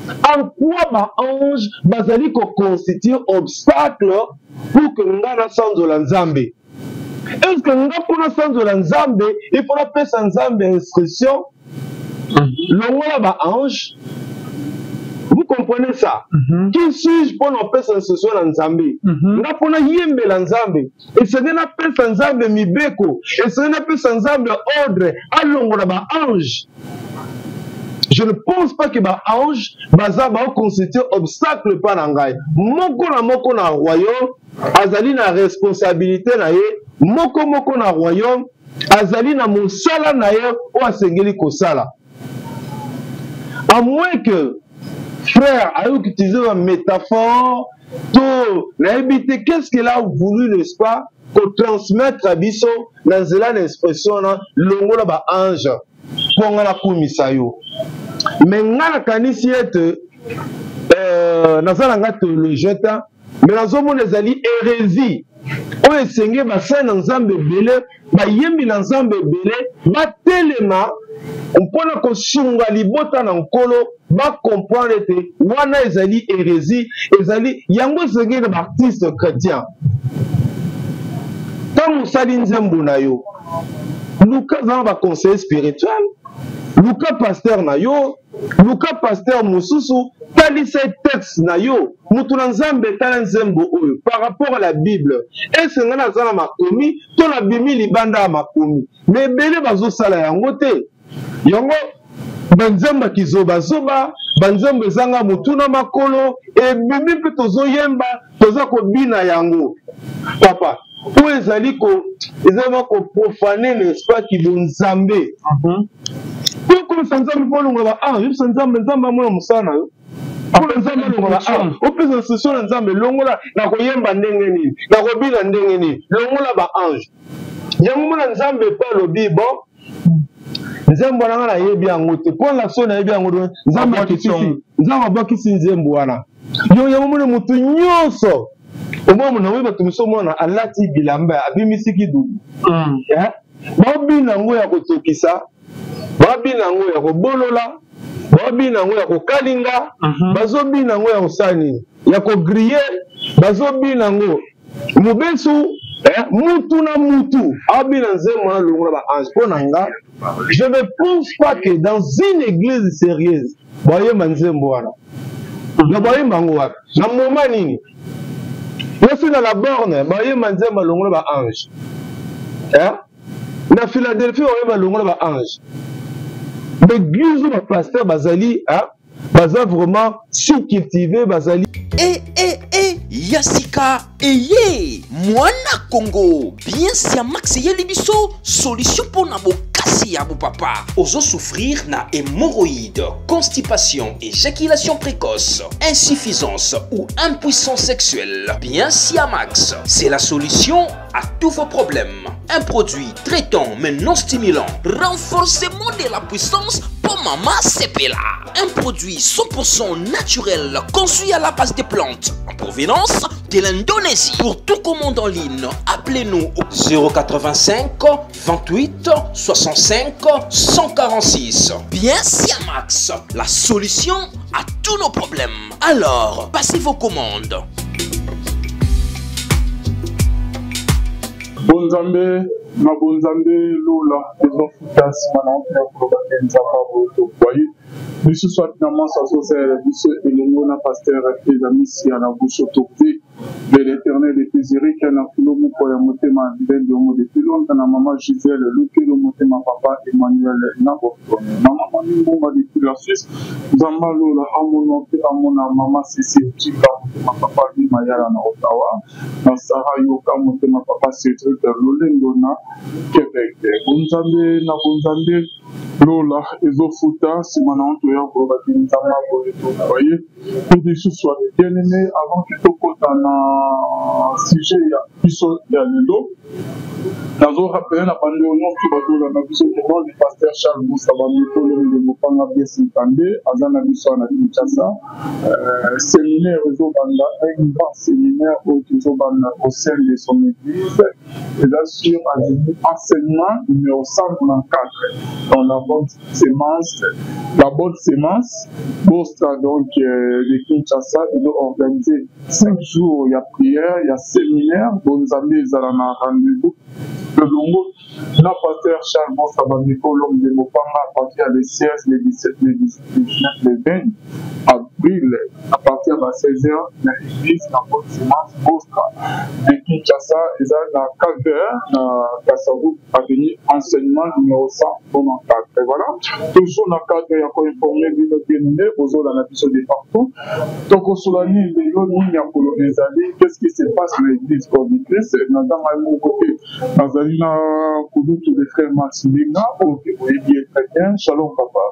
En quoi ba ange bazali ko constituer obstacle pour que nga nasanzola Nzambe? Est-ce que nga mpo nasanzola Nzambe, il faut napesa Nzambe instruction longola ba ange? Vous comprenez ça? Qui suis-je mpo napesa instruction na Nzambe? Nga mpo nayembela Nzambe, esengeli napesa Nzambe mibeko, esengeli napesa Nzambe ordre alongola ba ange. Je ne pense pas que ba ange baza ba constituer obstacle pa na ngai. Moko na moko na royaume azali na responsabilité na ye, moko moko na royaume azali na mosala na ye oyo asengeli kosala. À moins que frère ayoki utiliser ba métaphore to nayebi te qu'est-ce qu'il a voulu, n'est-ce pas, kotransmettre biso na nzela na expression wana longola ba ange mpo nga nakumisa yo. Mais nga nakanisi ete naza na nga théologien te, mais nazomona ezali hérésie oyo esenge basali na Nzambe ebele, bayembi na Nzambe ebele batelema mpona kosunga libota na Nkolo bacomprendre ete wana ezali hérésie. Ezali yango esengeli na baartiste chrétien. Ntango osali nzembo na yo, luka aza na baconseiller spirituel, luka pasteur na yo, luka pasteur mosusu, talisa texte na yo, moto na Nzambe, tala nzembo oyo par rapport à la Bible, ese ngai naza na makomi to nabimi libanda ya makomi? Mais ebele bazosala yango te. Yango banzembo ya kizobazoba, banzembo ezanga motu na makolo ebimi, mpe tozoyemba, toza kobina yango, papa. Oyo ezali ko ezali ma koprofane, n'est-ce pas, kibonzambe. Po okomisa Nzambe mpo olongola ba ange, oyebisa Nzambe, Nzambe amona mosala na yo, mpona Nzambe alongola ba ange, opesa instruction na Nzambe, longola, nakoyemba ndenge nini, nakobina ndenge nini, longola ba ange. Yango mona Nzambe mpe alobi, bon, nzembo wana nga nayebi yango te, mpo na so nayebi yango te. Nzambe akitisi, Nzambe abwakisi nzembo wana. Yo yango mona motu nyonso omona namoni bato mosusu omona alati bilamba, abimisi kidudu, babina yango ya kotokisa, babina yango ya kobolola, babina yango ya kokalinga, bazobina yango ya kosala nini, ya kogrille, bazobina yango mobesu, mutu na mutu abina nzembo wana longola ba ange. Mpo na nga, je ne pense pas que dans une église sérieuse bayemba nzembo wana. Na bayemba yango wapi, na moma nini? Yosi na la borne bayemba nzembo longola ba ange, na Philadelphie bayemba longola ba ange. Baeglise oyo bapasteur bazali, baza vraiment si cultivé, bazali E e e, ya sika eye, mwana Congo bien Siamax eyeli biso solution mpona bokasi ya bopapa. Ozosouffrir na hémorroïde, constipation, éjaculation précoce, insuffisance ou impuissance sexuelle? Bien Siamax, c'est la solution à tous vos problèmes. Un produit traitant mais non stimulant, renforcement de la puissance pour maman Sepela. Un produit 100% naturel conçu à la base des plantes en provenance de l'Indonésie. Pour tout commande en ligne, appelez-nous au 085 28 65 146. Bien Siamax, la solution à tous nos problèmes. Alors, passez vos commandes. Bonzambe na bonzambe, lola ezofuta. Nsima na mpe ya koloba te, Nzambe aboye toboye lisusu ati na mwasi azosalela biso elongo na pasteur Ezamisia na biso tope de l'Éternel depuis Zurich, na Fulo Moko ya motema Vilaine Diongo depuis Londres, na mama Gisèle Lukelo motema papa Emmanuel na Boston, na mama Mimbonga depuis la Suisse. Nzambe alola amona mpe amona mama Cécile Chika motema papa Louis Mayala na Ottawa, na Sarah Yoka motema papa Cédric Lolendo na Québec. Bonzambe na bonzambe, lola ezofuta. Nsima na toya koloba te, Nzambe aboye toboye mpe lisusu. Bien aimé, avant que tokota na sujet ya biso ya lelo, nazorappeler na bandeko nyonso bazolanda biso que le pasteur Charles Moussa Bamikolo Mopanga Biesi Nkande aza na biso na Kinshasa. Séminaire ezobanda, un grand séminaire oyo tozobanda au sein de son église, eza sur avenue Enseignement numéro 194. dans la bonne semence, la bonne semence Bostra donc euh, de Kinshasa ezo organiser 5 jours ya prière ya séminaire bonzambe ezala na rendez-vous elongo na pasteur Charles Bostra Bamiko l'homme de Mopanga à partir le 16 le 17 le 18 le 19 le 20 avril à partir ya 16 heures na église na bonne semence Bostra de Kinshasa eza na Calvaire na Kasavu avenue enseignement numéro 194 et voilà toujours na cadre ya koinforme bino bien nde bozolanda biso de partout tokosola nini lelo nini ya koloba ezali qu'est ce qui se passe na église corps du christ naza ngai moko te nazali na kulutu le frère max mbinga oyo ke boyebi ye très bien shalom papa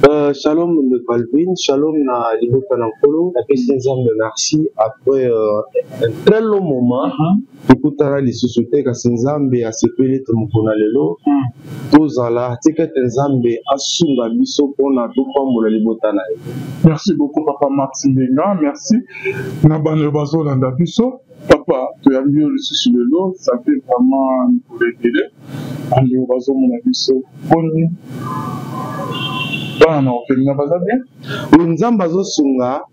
euh, shalom ndeko alvin shalom na libota na nkolo napesi nzambe merci après euh, un très long moment mm -hmm. Tokutana lisusu te, kasi Nzambe asepeli ete mokolo na lelo tozala. Tika ete Nzambe asunga biso mpona topambola libota na ye. Merci beaucoup papa Max Mbenga, merci na bana bazolanda biso. Papa toyambi yo lisusu lelo, ça fait vraiment mikolo ebele bandeko bazomona biso boni bana na orphelinat baza bien? Nzambe azosunga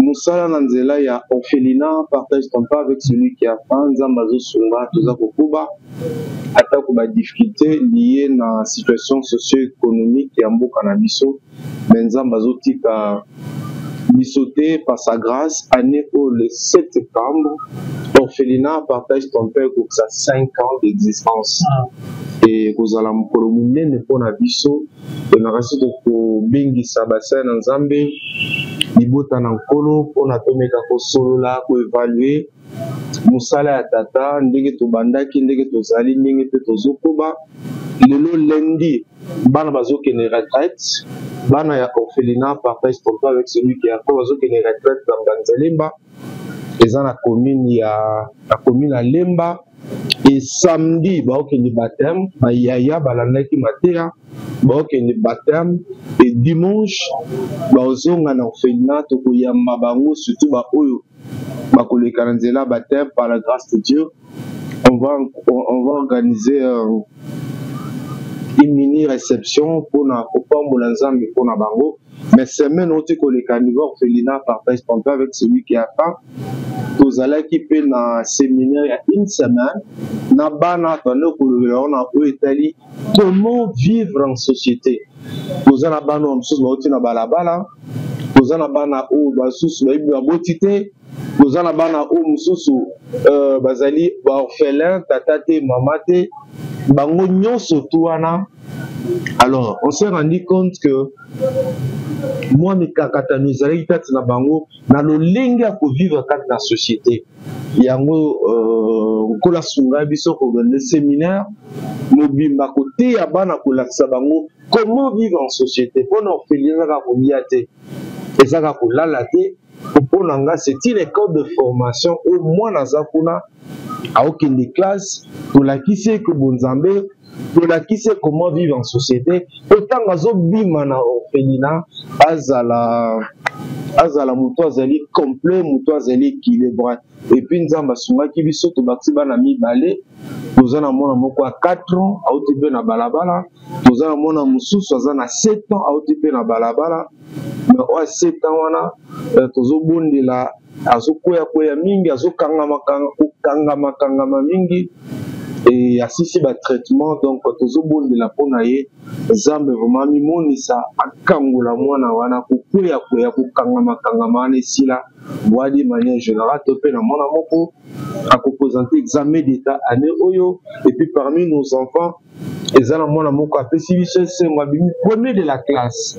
mosala na nzela ya orphelinat partage ton pain avec celui qui a faim nzambe azosunga toza kokoba atako ba difficulté lié na situation socio-économique ya mboka na biso mais nzambe azotika biso te par sa grâce année oyo le 7 septembre orphelinat partage ton pain ekokisa 5 ans d'existence ekozala mokolo monene mpo na biso Tolingaka kobengisa basali na Nzambe, libota na Nkolo, mpo na tomeka kosolola, koevalue mosala ya Tata, ndenge tobandaki, ndenge tozali, ndenge mpe tozokoba. Lelo lundi, bana bazokende retraite, bana ya orphelinat partage ton pain avec celui qui a faim bazokende retraite na Mbanza-Lemba, eza na commune ya na commune ya Lemba. Et samedi baokende baptême, bayaya balandaki mateya baokende baptême, et dimanche bazonga na orphelinat, tokoyamba bango surtout baoyo bakoleka na nzela baptême. Par la grâce de Dieu, on va, on, va organiser euh, une mini réception mpona kopambola Nzambe mpona bango. Mais semaine oti koleka, niveau orphelinat partage ton pain avec celui qui a faim, tozalaki mpe na séminaire ya une semaine na bana, tobandi kolobela wana oyo etali comment vivre en société. Toza na bana oyo mosusu bauti na balabala, toza na bana oyo basusu bayebi baboti te, toza na bana oyo mosusu euh, bazali baorphelin, tata te, mama te, bango nyonso tu wana. Alors on s'est rendu compte que mwa mikakatano ezalaki kati na bango na lolenge ya kovivre kati na société yango. Euh, Nkolo asunga biso koorganize séminaire mobimba, koteya bana, kolakisa bango comment vivre en société. Mpo na orphelinat eza kaka kolia te, eza kaka kolala te. Mpo na nga, c'est une école de formation oyo mwana aza kuna, aokende classe, tolakisi ye ke bonzambe, tolakisi ye comment vivre en société, po ntango azobima na orphelinat azala azala moto azali complet, moto azali équilibré. Et puis Nzambe asungaki biso, tobakisi bana mibale. Toza na mwana moko ya 4 ans auti mpe na balabala, toza na mwana mosusu aza na 7 ans auti mpe na balabala. Mais oyo ya 7 ans wana euh, tozobondela, azokweya-kweya mingi, azokangama kokangama kangama mingi e asisi ba traitement, donc tozobondela mpo na ye. Nzambe vraiment amimonisa, akangola mwana wana, kokweya-kweya, kokangama kangama wana esila bwadi manière générale. To mpe na mwana moko akopresente examen d'état année oyo. Et puis parmi nos enfants, eza na mwana moko apesi biso esengo, abimi premier de la classe.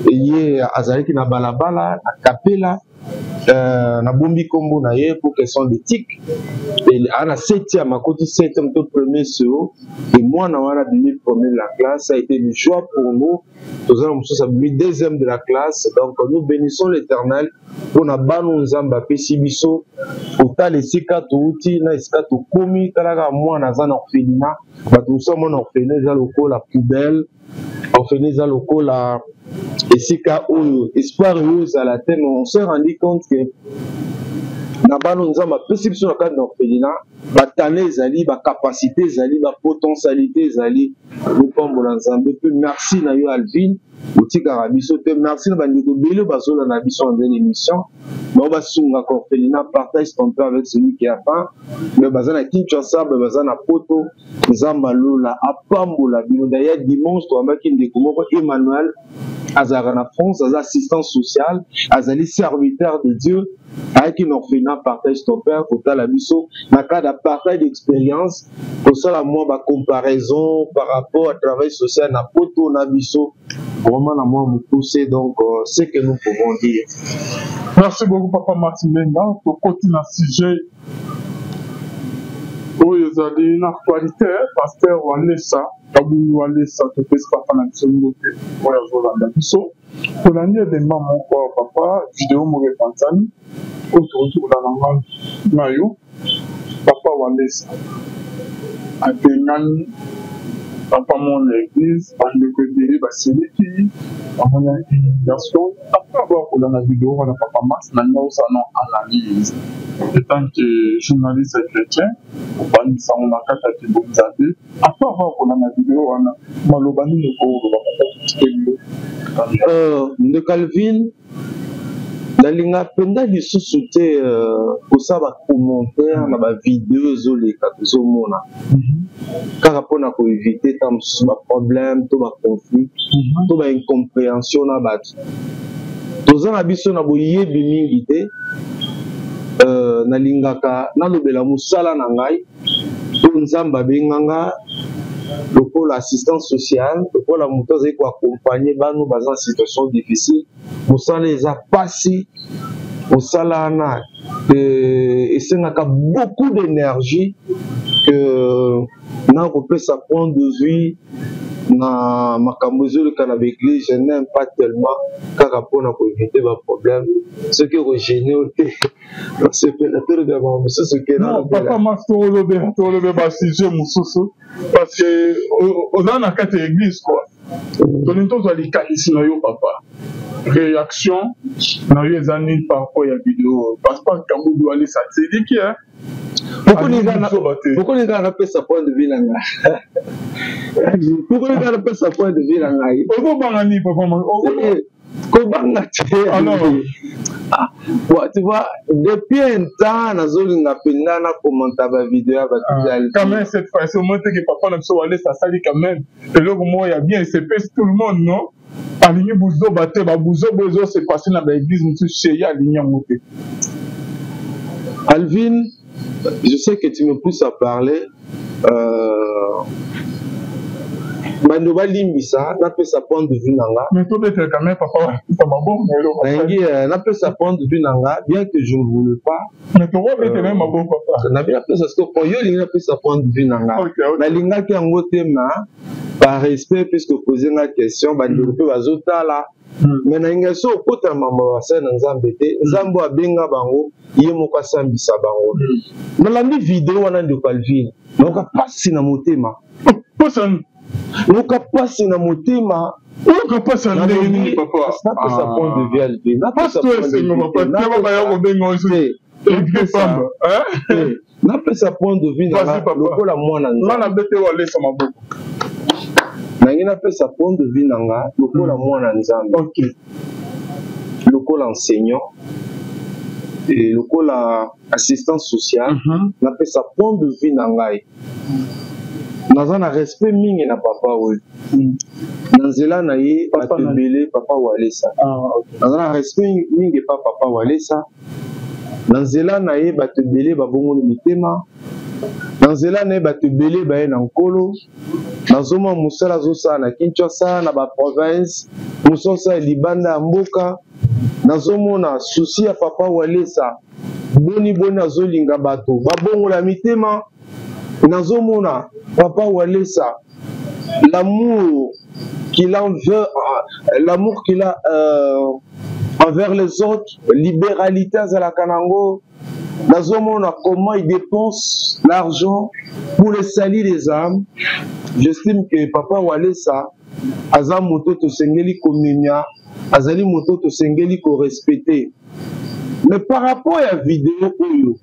Ye azalaki na balabala na Kapela. euh, nabombi nkombo na ye pour question d'éthique. Aa na septième, akoti septième to premier CO, et mwana wana abimi premier de la classe, ça a été une joie pour nous. Toza na mosusu abimi deuxième de la classe, donc nous bénissons l'Éternel mpona bano Nzambe apesi biso. Kotala esika touti na esika tokomi, talaka mwana aza na orphelinat. Bato mosusu amona orphelinat eza lokola poubelle, orphelinat eza lokola esika oyo espoir oyo ezala te, mais on s'est rendu compte que Na bana Nzambe apesi biso na cadre d'orphelinat, ba talent ezali, ba capacité ezali, ba potentialité ezali. Bopambola Nzambe. Mpe merci na yo Alvin, otikaka biso te. Merci na bandeko ebele bazolanda biso en pleine émission, bango basungaka orphelinat. Partage ton pain avec celui qui a faim. Mais baza na Kinshasa, mais baza na Poto. Nzambe alola apambola bino. D'ailleurs dimanche toyambaki ndeko moko Emmanuel, azalaka na France, aza assistant social, azali serviteur de Dieu, ayaki na orphelinat Partage ton pain kotala biso na cadre ya partage d'expérience, kosala mwa bacomparaison par rapport à travail social na Poto na biso, vraiment na mwa mokuse. Donc ce que nous pouvons dire. Merci beaucoup, papa Martin Benga. Tokoti na sujet oyo ezali na actualité, pasteur Walesa Kabundu Walesa. Topesi papa na biso mbote oyo azolanda biso. Tolandi événement moko awa, papa, video moko epanzani oyo tokoki kolanda ngambu na yo. Papa Walesa abengani papa moko na église, bandeko ebele basiliki, bamoni humiliation. Après avoir kolanda video wana, papa Max, na ngai osala na analyse etant que journaliste chrétien, obandisa yango na kati ya kibonzambe. Après avoir kolanda video wana, maloba nini okoloba, papa? Totikeli yo. Ndeko Alvin, nalinga mpenza lisusu te kosala bacommentaire na bavideo ezoleka, tozomona kaka mpona koevite ta mosusu baproblème to baconflit to baincompréhension na bato. Toza na biso na boyebi mingi te. Nalingaka nalobela mosala na ngai to Nzambe abenganga lokola assistance sociale, lokola moto azali koaccompagne bano baza na situation difficile. Mosala eza pasi, mosala wana esengaka beaucoup d'énergie que na kopesa point de vue na makambo ezoleka na baeglise. Je n'aime pas tellement, kaka mpona koevite baproblème. Soki okogene yo te, nasepela tolobela makambo mosusu ke. Non, papa Max, tolobela basujet mosusu parce que oza na kati ya église quoi. Tolingi tozwa likanisi na yo, papa. Réaction na yo eza nini par rapport ya video? Parce que Kambudu Walesa asiliki. Pourquoi nga napesa point de vue na ngai? Pourquoi nga napesa point de vue na ngai? Ozobanga nini, papa? Kobanga te. Ah, bon, tu vois, depuis un temps nazolinga mpenza nakomanta bavideo ya bato. Quand même, cette fois-ci au moins que papa na biso Walesa asali quand même eloko moko ya bien, esepesi tout le monde, non? Alingi buzoba te, babuzoba ezose passe na baeglise mosusu, ye alingi yango te. Alvin, je sais que tu me pousses à parler. Bando balimbisa, napesa point de vue na nga. Mais tobetela quand même papa Walesa maboko. Nalingi napesa point de vue na nga, bien que je ne voulais pas. Mais tokobetela maboko, papa. Nabi napesa siko po yo olingi napesa point de vue na nga. Nalingaki yango te, ma par respect, puisque opose nga question, bandeko mpe bazotala. Mais nalinga so okota mambo basali na Nzambe te. Nzambe oyo abenga bango, ye moko asambisa bango. Nalandi video wana, ndeko Alvin, nayoka mpasi na motema. Nayoka mpasi na motema. Oyoka mpasi ya ndenge nini, papa? Napesa point de vue, Alvin. Napesa kobenga pamba. Napesa point de vue na lokola mwana. Nga nabete Walesa maboko. Nangi napesa point de vue na nga lokola mwana Nzambe, lokola enseignant et lokola assistant social. Napesa point de vue na ngai. Naza na respect mingi na papa oyo. Na nzela na ye bato ebele, papa Walesa. Naza na respect mingi epa papa Walesa. Na nzela na ye bato ebele babongoli mitema, na nzela na ye bato ebele baye na Nkolo. Nazomona mosala azosala na Kinshasa, na baprovince mosusu, asala libanda ya mboka. Nazomona souci ya papa Walesa, boni boni azolinga bato babongola mitema. Nazomona papa Walesa, l'amour qu'il en veut, l'amour qu'il a envers les autres, libéralité azalaka nango. Nazomona comment il dépense l'argent pour le salut des âmes. J'estime que papa Walesa aza moto tosengeli komemia. Azali moto tosengeli ko respecter. Mais par rapport ya video oyo,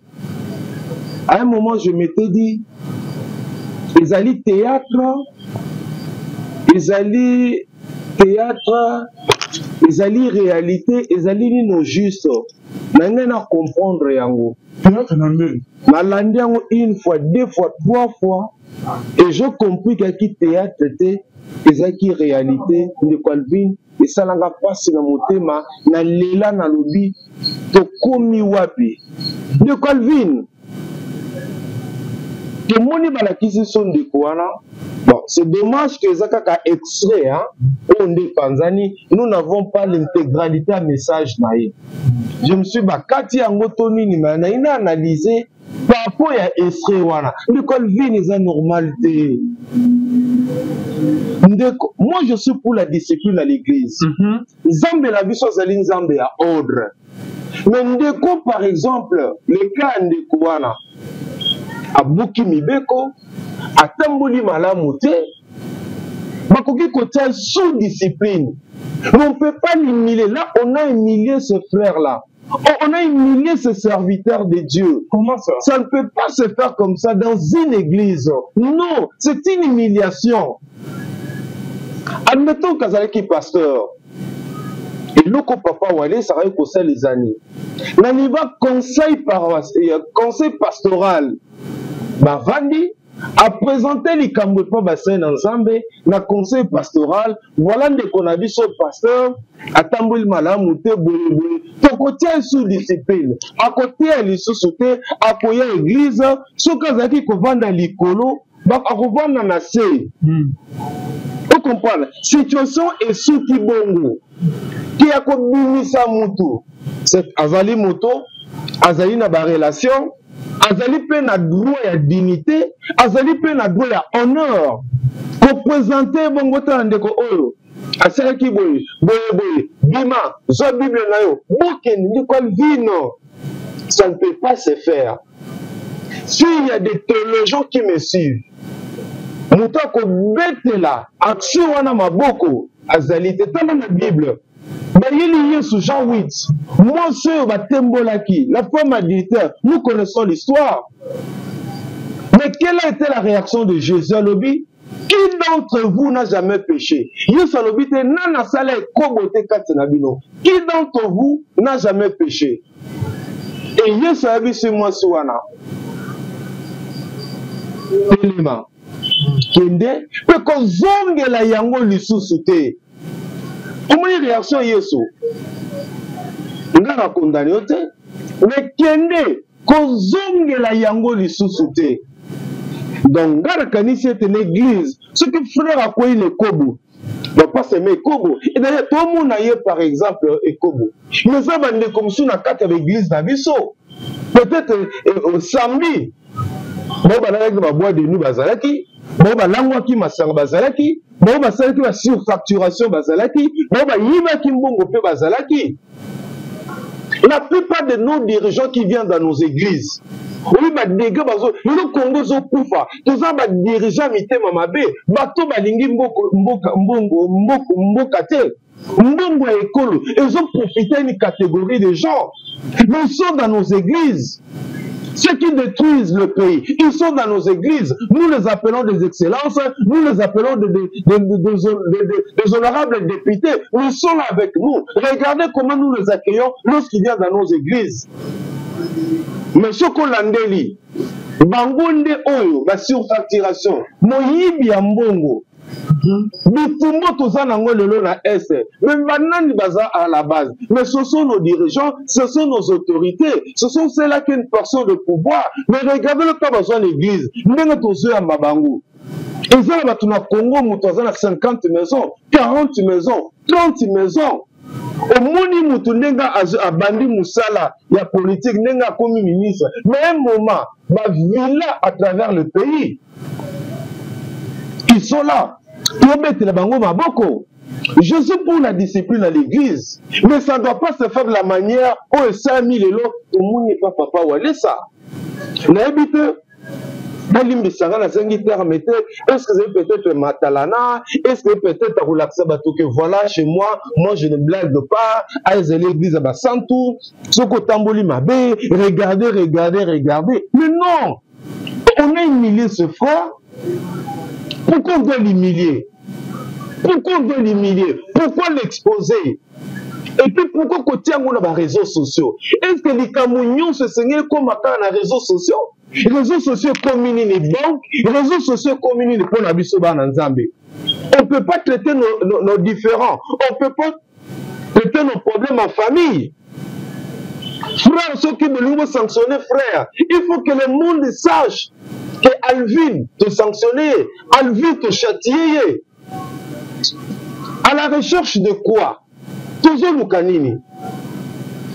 à un moment je m'étais dit ezali théâtre, ezali théâtre, ezali réalité, ezali nino juste. Na ngai na comprendre yango. Théâtre na ndenge. Nalandi yango une fois, deux fois, trois fois et je compris qu'aki théâtre te, ezalaki réalité. Ndeko Alvin, esalanga mpasi na motema, nalela, nalobi tokomi wapi? Ndeko Alvin, tomoni balakisi so ndeko wana. Bon, c'est dommage que eza kaka extrait, hein, oyo nde epanzani. Nous n'avons pas l'intégralité ya message na ye. Je me suis bakati yango to nini, mais nayi na analyser par rapport ya extrait wana. Ndeko Alvin, eza normal te. Ndeko, moi je suis pour la discipline à l'église. Nzambe na biso azali Nzambe ya ordre. Mais ndeko, par exemple, le cas ya ndeko wana abuki mibeko, atamboli malamu te, bakoki kotia sous discipline. Mais on peut pas l'humilier. Là, on a humilié ce frère-là. On a humilié ce serviteur de Dieu. Comment ça? Ça ne peut pas se faire comme ça dans une église. Non, c'est une humiliation. Admettons qu'azalaki pasteur. Eloko papa Walesa azalaki kosala ezali na niveau conseil paroissial, conseil pastoral, bavandi, aprésente likambo epa basali na Nzambe na conseil pastoral. Voilà, ndeko na biso pasteur atamboli malamu te, boyeboye, tokotia sous discipline, akoteya lisusu te, akoya église, soki azalaki kovanda likolo, akovanda na se. Ocomprendre situation esuki bongo ke ya kobimisa mutu. Azali moto, azali na barelation, azali mpe na droit ya dignité, azali mpe na droit ya honneur. Koprésente bongo, tala ndeko oyo asalaki boye boye boye, bima, zwa Bible na yo, bokende. Ndeko Alvino, ça ne peut pas se faire. S'il y a des théologiens qui me suivent, moto akobetela action wana maboko azali te. Tala na Bible, bayeli Yesu, Jean 8, mwasi oyo batembolaki, la femme adultère, nous connaissons l'histoire. Mais quelle a été la réaction de Jésus? Alobi: "Qui d'entre vous n'a jamais péché?" Yesu alobi te nani asala ekobo te kati na bino. Qui d'entre vous n'a jamais péché? Et Yesu ayebisi mwasi wana: "Telema, kende mpe kozongela yango lisusu te." Omoni réaction Yesu: nga na condamner yo te, mais kende, kozongela yango lisusu te. Donc nga nakanisi ete na église, soki frère akwei na ekobo, bapaseme ekobo, et d'ailleurs tomona ye par exemple ekobo, mais eza bandeko mosusu na kati ya baeglise na biso, peut-être samedi bao balalaki na baboîte de nuit bazalaki, bao balangwaki masanga bazalaki, bao basalaki basurfacturation bazalaki, bao bayibaki mbongo mpe bazalaki. La plupart de nos dirigeants qui viennent dans nos églises, oyi badégâts bazo lelo Kongo ezokufa, toza badirigeant mitema mabe, bato balingi mboka, mbongo mboka te, mbongo ya ekolo ezoprofite une catégorie de gens. Mais ils sont dans nos églises. Ceux qui détruisent le pays, ils sont dans nos églises. Nous les appelons des excellences, nous les appelons des honorables députés. Ils sont là avec nous. Regardez comment nous les accueillons lorsqu'ils viennent dans nos églises. Mais ce qu'on landeli, bango nde oyo, ba surfacturation, moyibi ya mbongo, bitumba toza nango lelo na Est, mais banani baza à la base? Mais ce sont nos dirigeants, ce sont nos autorités, ce sont ceux-là qui ont une portion de pouvoir. Mais regardez le cas, bazwa l'église, ndenge tozoyamba bango. Eza na bato na Congo, moto aza na 50 maisons, 40 maisons, 30 maisons. Omoni moto ndenge abandi mosala ya politique, ndenge akomi ministre, mais un moment bavilla à travers le pays, ils sont là, tobetela bango maboko. Je suis pour la discipline à l'église, mais ça ne doit pas se faire de la manière oyo esalami lelo, tomoni epa papa Walesa. Nayebi te. Balimbisa nga, nazangi terme te. Est ce que ezali peut-être matalana? Est ce que peut-être akolakisa bato que voilà, chez moi, moi je ne blague pas? A ezali église ya basantu, soki otamboli mabe, regardez, regardez, regardez. Mais non, on a humilié ce frère. Pourquoi on doit l'humilier? Pourquoi on doit l'humilier? Pourquoi l'exposer? Et puis pourquoi kotia yango na baréseaux sociaux? Est ce que likambo nyonso esengeli ekóma kaka na réseaux sociaux? Réseaux sociaux ekomi nini? Banque? Réseaux sociaux ekomi nini mpo na biso bana Nzambe? On peut pas traiter nos différends, on peut pas traiter nos problèmes en famille. Frère, soki bolingi bosanctionner frère, il faut que le monde sache que Alvin te sanctionne, Alvin te châtie ye. À la recherche de quoi? Tozoluka nini?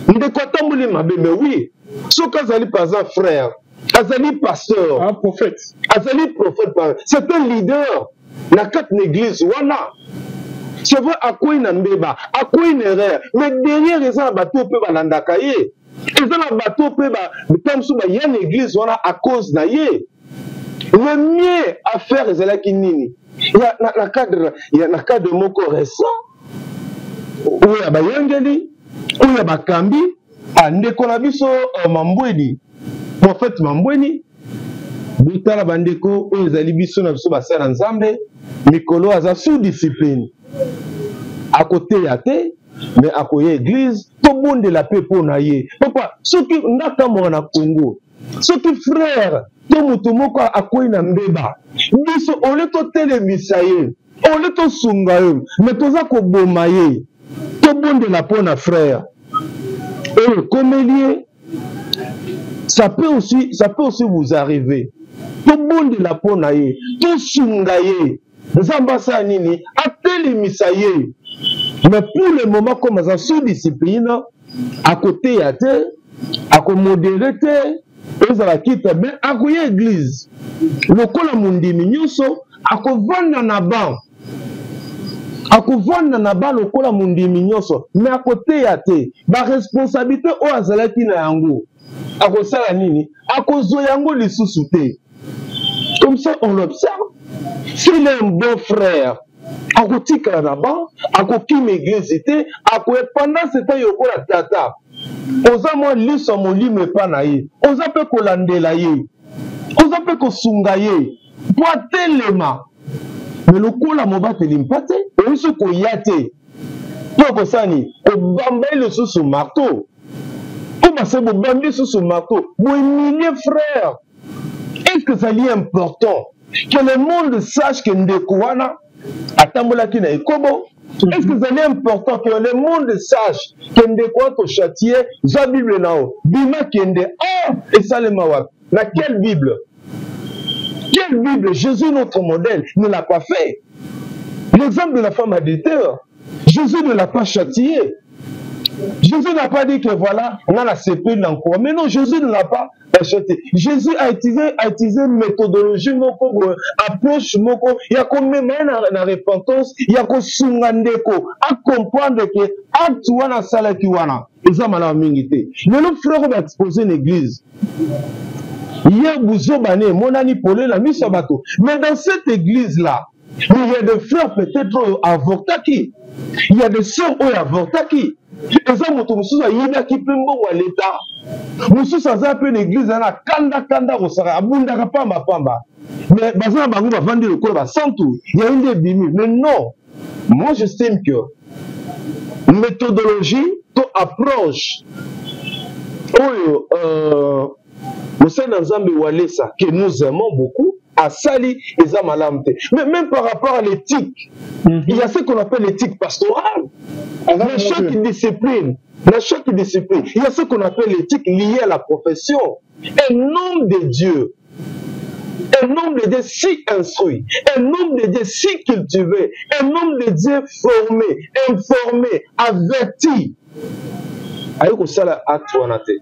Ndeko atamboli mabe, mais oui, soki azali par exemple frère, azali pasteur, un prophète, azali prophète, c'est un leader na kati na église wana. C'est vrai, akwei na mbeba, akwei na erreur, mais derrière eza na bato mpe balandaka ye, eza na bato mpe ta mosusu baya na église wana à cause na ye. Le mieux à faire ezalaki nini? Ya, na cadre ya, na cadre moko récent oyo ya bayangeli, oyo ya bakambi, ndeko na biso Mambweni, prophète Mambweni, botala bandeko oyo ezali biso na biso basala na Nzambe, mikolo aza sous discipline, akoteya te, mais akoya église, tobondela mpe mpo na ye. Papa, soki ndakamwaka na Congo, soki frère to moto moko akwei na mbeba, biso ole totelemisa ye, ole tosunga ye, mais toza koboma ye. Tobondela mpo na frère oyo ekomeli ye. Ça peut aussi vous arriver. Tobondela mpo na ye, tosunga ye, Nzambe asala nini? Atelemisa ye. Mais pour le moment, comme aza sous discipline, akoteya te, akomodere te, ezala kita, mais akoya église lokola mondimi nyonso, akovanda na ban, akovanda na ba lokola mondimi nyonso, mais akoteya te. Baresponsabilité oyo azalaki na yango, akosala nini? Akozwa yango lisusu te. Comme ça on l'observe. S'il est un bon frère, akotikala na ban, akokima église te, akoya. Pendant ce temps, yokola tata, oza mwa liso ya molimo epa na ye, oza mpe kolandela ye, oza mpe kosunga ye mpo atelema. Me lokola mobateli mpate, oyisi koya te mpo akosala nini? Kobamba ye lisusu marteau. Mpo base bobambi lisusu marteau, bohumilie frère. Est-ce que ezali important que le monde sache que ndeko wana atambolaki na ekobo? Est-ce que ezali important que le monde sache que ndeko wana tochatie? Zwa Bible na yo, bima, kende. Oh, esalema wapi? Na quelle Bible? Quelle Bible? Jésus, notre modèle, ne l'a pas fait. L'exemple de la femme adultère, Jésus ne l'a pas châtié. Jésus n'a pas dit que voilà, on a la CP encore. Mais non, Jésus ne l'a pas châtié. Jésus a utilisé méthodologie moko boye, approche moko, ya komema ye na repentance, ya kosunga ndeko, a comprendre que acte wana asalaki wana eza malamu mingi te. Lelo frère oyo baexpose na église, ye buzoba ne emonani pole na miso ya bato. Mais dans cette église là, il y a des frères peut-être oyo avortaki, il y a des sœurs oyo avortaki, eza moto mosusu ayibaki mpe mbongo ya leta, mosusu aza mpe na église na kanda kanda, kosaka, abundaka pamba pamba, mais baza na bango bavandi lokola basantu, yaye nde ebimi. Mais non, moi j'estime que méthodologie to approche oyo mosali na Nzambe Walesa, que nous aimons beaucoup, asali eza malamu te. Mais même par rapport à l'éthique, il y a ce qu'on appelle l'éthique pastorale. Dans chaque discipline, il y a ce qu'on appelle l'éthique liée à la profession. Un homme de Dieu, un homme de Dieu si instruit, un homme de Dieu si cultivé, un homme de Dieu formé, informé, averti, ayi kosala acte wana te,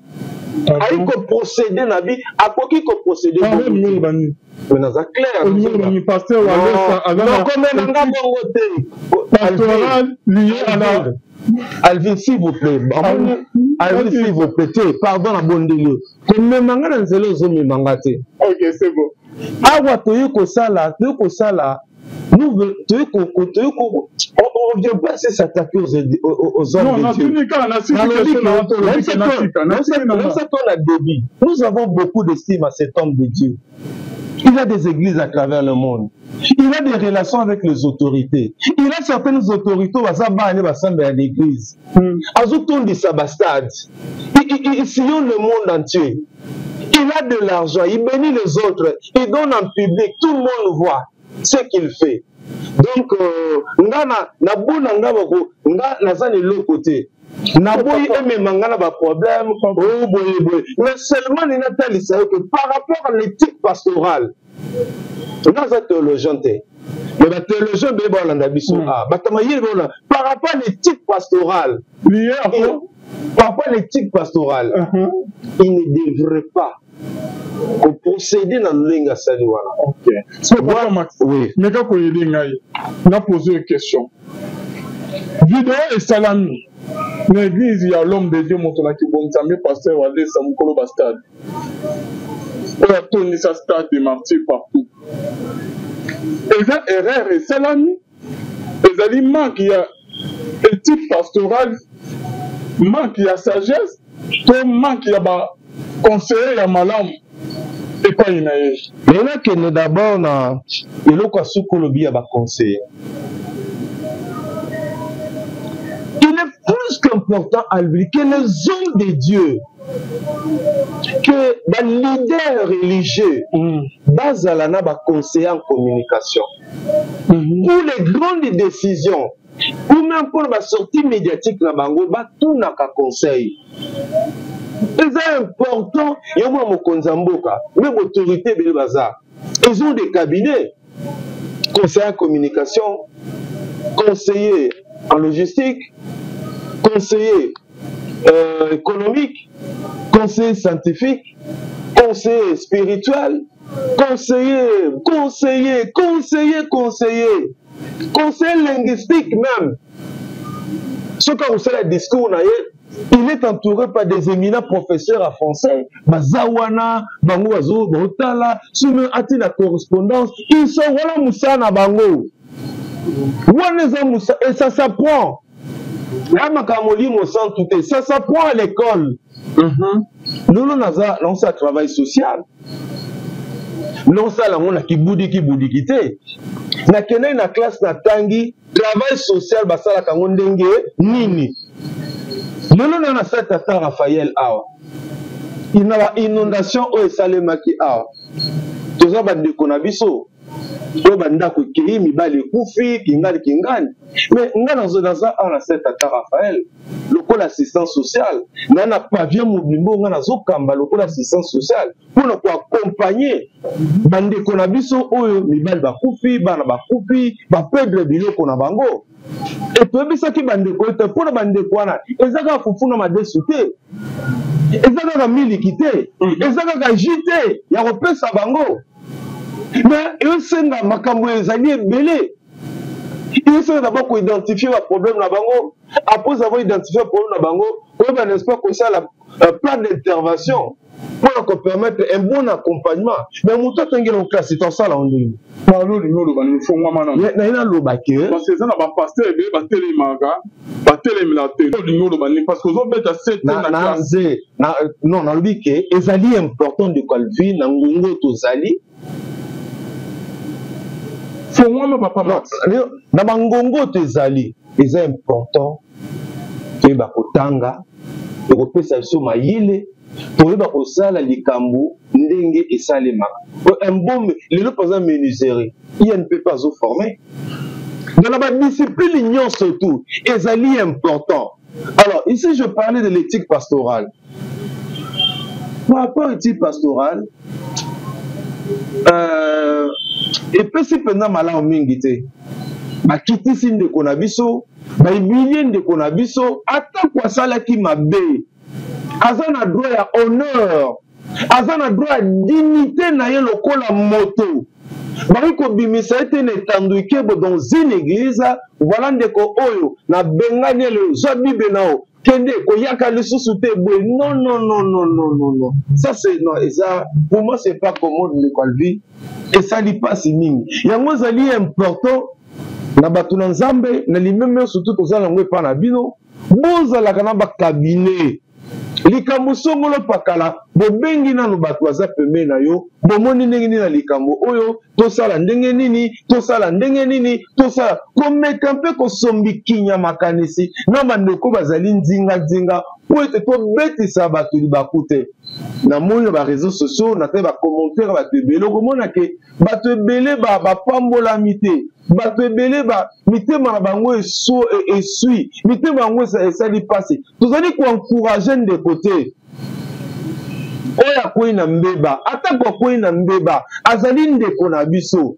ayi koprocéder na bi akoki koprocéder. Mais naza clair. Pasteur Walesa aza na Nakomela bongo te. Pastoral lié à la Alvin, s'il vous plaît. Alvin, s'il vous plaît te, pardon, na bondeli, komema nga na nzela ozomema nga te. Ok, c'est bon. Awa toye kosala, toye kosala, nous toye ko toye ko, on vient pas se s'attaquer aux hommes non, de Dieu. Na débit, nous avons beaucoup d'estime à cet homme de Dieu. Il a des églises à travers le monde. Il a des relations avec les autorités. Il a certaines autorités baza bana basamba ya l'église. Azotondisa ba stade. Il sillonne le monde entier. Il a de l'argent, il bénit les autres, il donne en public, tout le monde voit ce qu'il fait. Donc, nga na bona nga bako, nga naza na eloko te. Naboyi emema nga na ba problème, oh boye boye. Mais seulement ni natalisa yo que par rapport à l'éthique pastorale, nga aza théologien te. Mais ba théologien be balanda biso, ah, bato mayele balanda par rapport à l'éthique pastorale. Lié à quoi? Par rapport à l'éthique pastorale, il ne devrait pas procéder dans le lendenge asali wana. Ok. So, papa Max, Oui. meka koyede ngai, na poser une question. Vidéo esalami na église ya l'homme de Dieu moto na kibonzambe, pasteur Walesa, mokolo ba stade oyo atondisa stade de martyr partout. Eza erreur esalami, ezali manque ya éthique pastorale, manque ya sagesse to manque ya ba conseiller ya malamu epai na ye? Mais nakende d'abord na eloko ya suki olobi ya baconseiller. Il est plus qu'important à lui que les hommes de Dieu, que ba leaders religieux bazala na ba conseillers en communication pour les grandes décisions ou même pour ba sortie médiatique na bango, batunaka conseil. Eza important. Yo mwa mokonzi ya mboka, même autorité ebele baza, ils ont des cabinets: conseiller en communication, conseiller en logistique, conseiller économique, conseiller scientifique, conseiller spirituel, conseiller, conseiller, conseiller, conseiller, conseiller linguistique même. Soki akosala discours na ye, il est entouré par des éminents professeurs à français, baza wana, bango bazo baotala soki ati na correspondance. Ils sont wana, mosala na bango wana eza mosala. Et ça s'apprend ya makambo molimo santu te, ça s'apprend à l'école. Lolo naza naosala travail social, nosala yango na kibudiki budiki te. Nakendaki na classe, natangi travail social, basalaka yango ndenge nini. Lelo na nasala tata Raphaël awa na ba inondation oyo esalemaki awa, toza bandeko na biso oyo bandako ekei, mibali ekufi, kingani kingani. Mais nga naza awa na se tata Raphaël lokola assistant social na pavillon mobimba oyo nga nazokamba lokola assistant social mpona koaccompagner bandeko na biso oyo mibali bakufi, bana bakufi, baperdre biloko na bango. E toyebisaki bandeko ete mpona bandeko wana eza kaka fufu na madesu te, eza kaka miliki te, eza kaka jus te ya kopesa bango, mais eosenga makambo ezali ebele. Eosenga d'abord koidentifier baproblème na bango. Après avoir identifié problème na bango, koyeba, n'est-ce pas, kosala plan d'intervention mpona kopermettre un bon accompagnement. Mais moto atangeli en classe, tosala ngo ndenge Palo, olingi oloba nini? Fongwama nano. Naye naloba ke Parce que eza na bapasteur ebele batelemaka, batelemela te. Olingi oloba nini? Parce que ozobeta se te na na classe. Nze na, non, nalobi ke ezali important de Calvin na ngongo tozali. Fongwama, papa Non, Max. Na bangongo to ezali, eza important toyeba kotanga, tokopesa biso mayele toyeba kosala likambo ndenge esalemaka. Un bon lelo mpo aza menuiserie, INP mpe azoforme dans na badiscipline nyonso, tout ezali important. Alors ici, je parlais de l'éthique pastorale. Par rapport à l'éthique pastorale, epesi mpenza malamu mingi te. Bakitisi ndeko na biso, bahumilie ndeko na biso. Atako asalaki mabe, aza na droit ya honneur, aza na droit ya dignité na ye lokola moto. Bakoki kobimisa ye te na etando ikebo dans une église. Voilà, ndeko oyo nabengani ele, zwa Bible na yo. Kende koyaka lisusu te boye. Non, non, non, non, non, non, non, ça c'est non, eza pour moi c'est pas commode, ndeko Alvi, esali mpasi mingi. Yango ezali important na bato na Nzambe na limeme, surtout toza nango epai na bino, bozalaka na bacabinet. Likambo songolo pakala, bobengi nanu bato baza pembeni na yo, bomoni ndenge nini na likambo oyo, tosala ndenge nini, tosala ndenge nini, tosala komeka mpe kosombikinya makanisi na bandeko bazali nzinganzinga mpo ete tobetisa bato libaku te. Namoni na bareseau sociaux, natali bacommentaire bato ebele, okomona ke bato ebele bapambolami te, bato ebele ba mitema na bango eswi, mitema yango esali mpasi. Tozali koencourage ndeko te oyo akwei na mbeba, atako akwei na mbeba, azali ndeko na biso,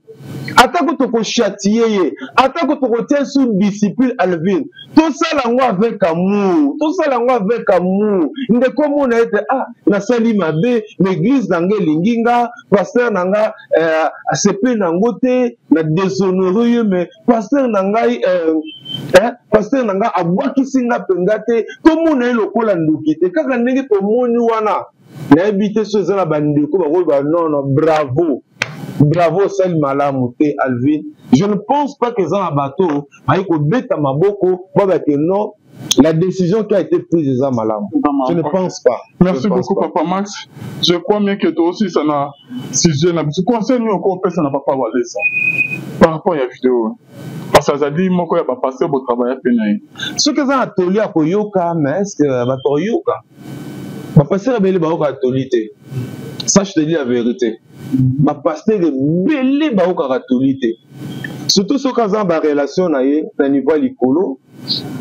atako tokoshatie ye, atako tokotia sous discipline. Alvin, tosala yango avec amour, tosala yango avec amour. Ndeko omona ete ah, nasali mabe, ma église na nga elingi nga, pasteur na nga asepeli nango te, na déshonore ye, mais pasteur na ngai pasteur na ngai abwakisi nga mpenza te. Tomona ye lokola ndoki te, kaka ndenge tomoni wana. Nayebi te so eza na bandeko bakoyeba. Non, non, bravo, bravo, osali malamu te. Alvin, je ne pense pas que eza na bato bayi kobeta maboko babake non, la décision qui a été prise eza malamu. Je ne pense pas. Merci beaucoup, papa Max. Je crois bien que toi aussi ça na sujet na biso. Conseil nini okopesa na papa Walesa par rapport ya vidéo, parce que azali moko ya bapasteur botravailla mpe na ye? Soki eza na toli ya koyoka, mais est ce que bato koyoka? Bapasteur ebele bayokaka toli te. Ça, je te dis la vérité, bapasteur ebele bayokaka toli te, surtout soki aza na barelation na ye na niveau ya likolo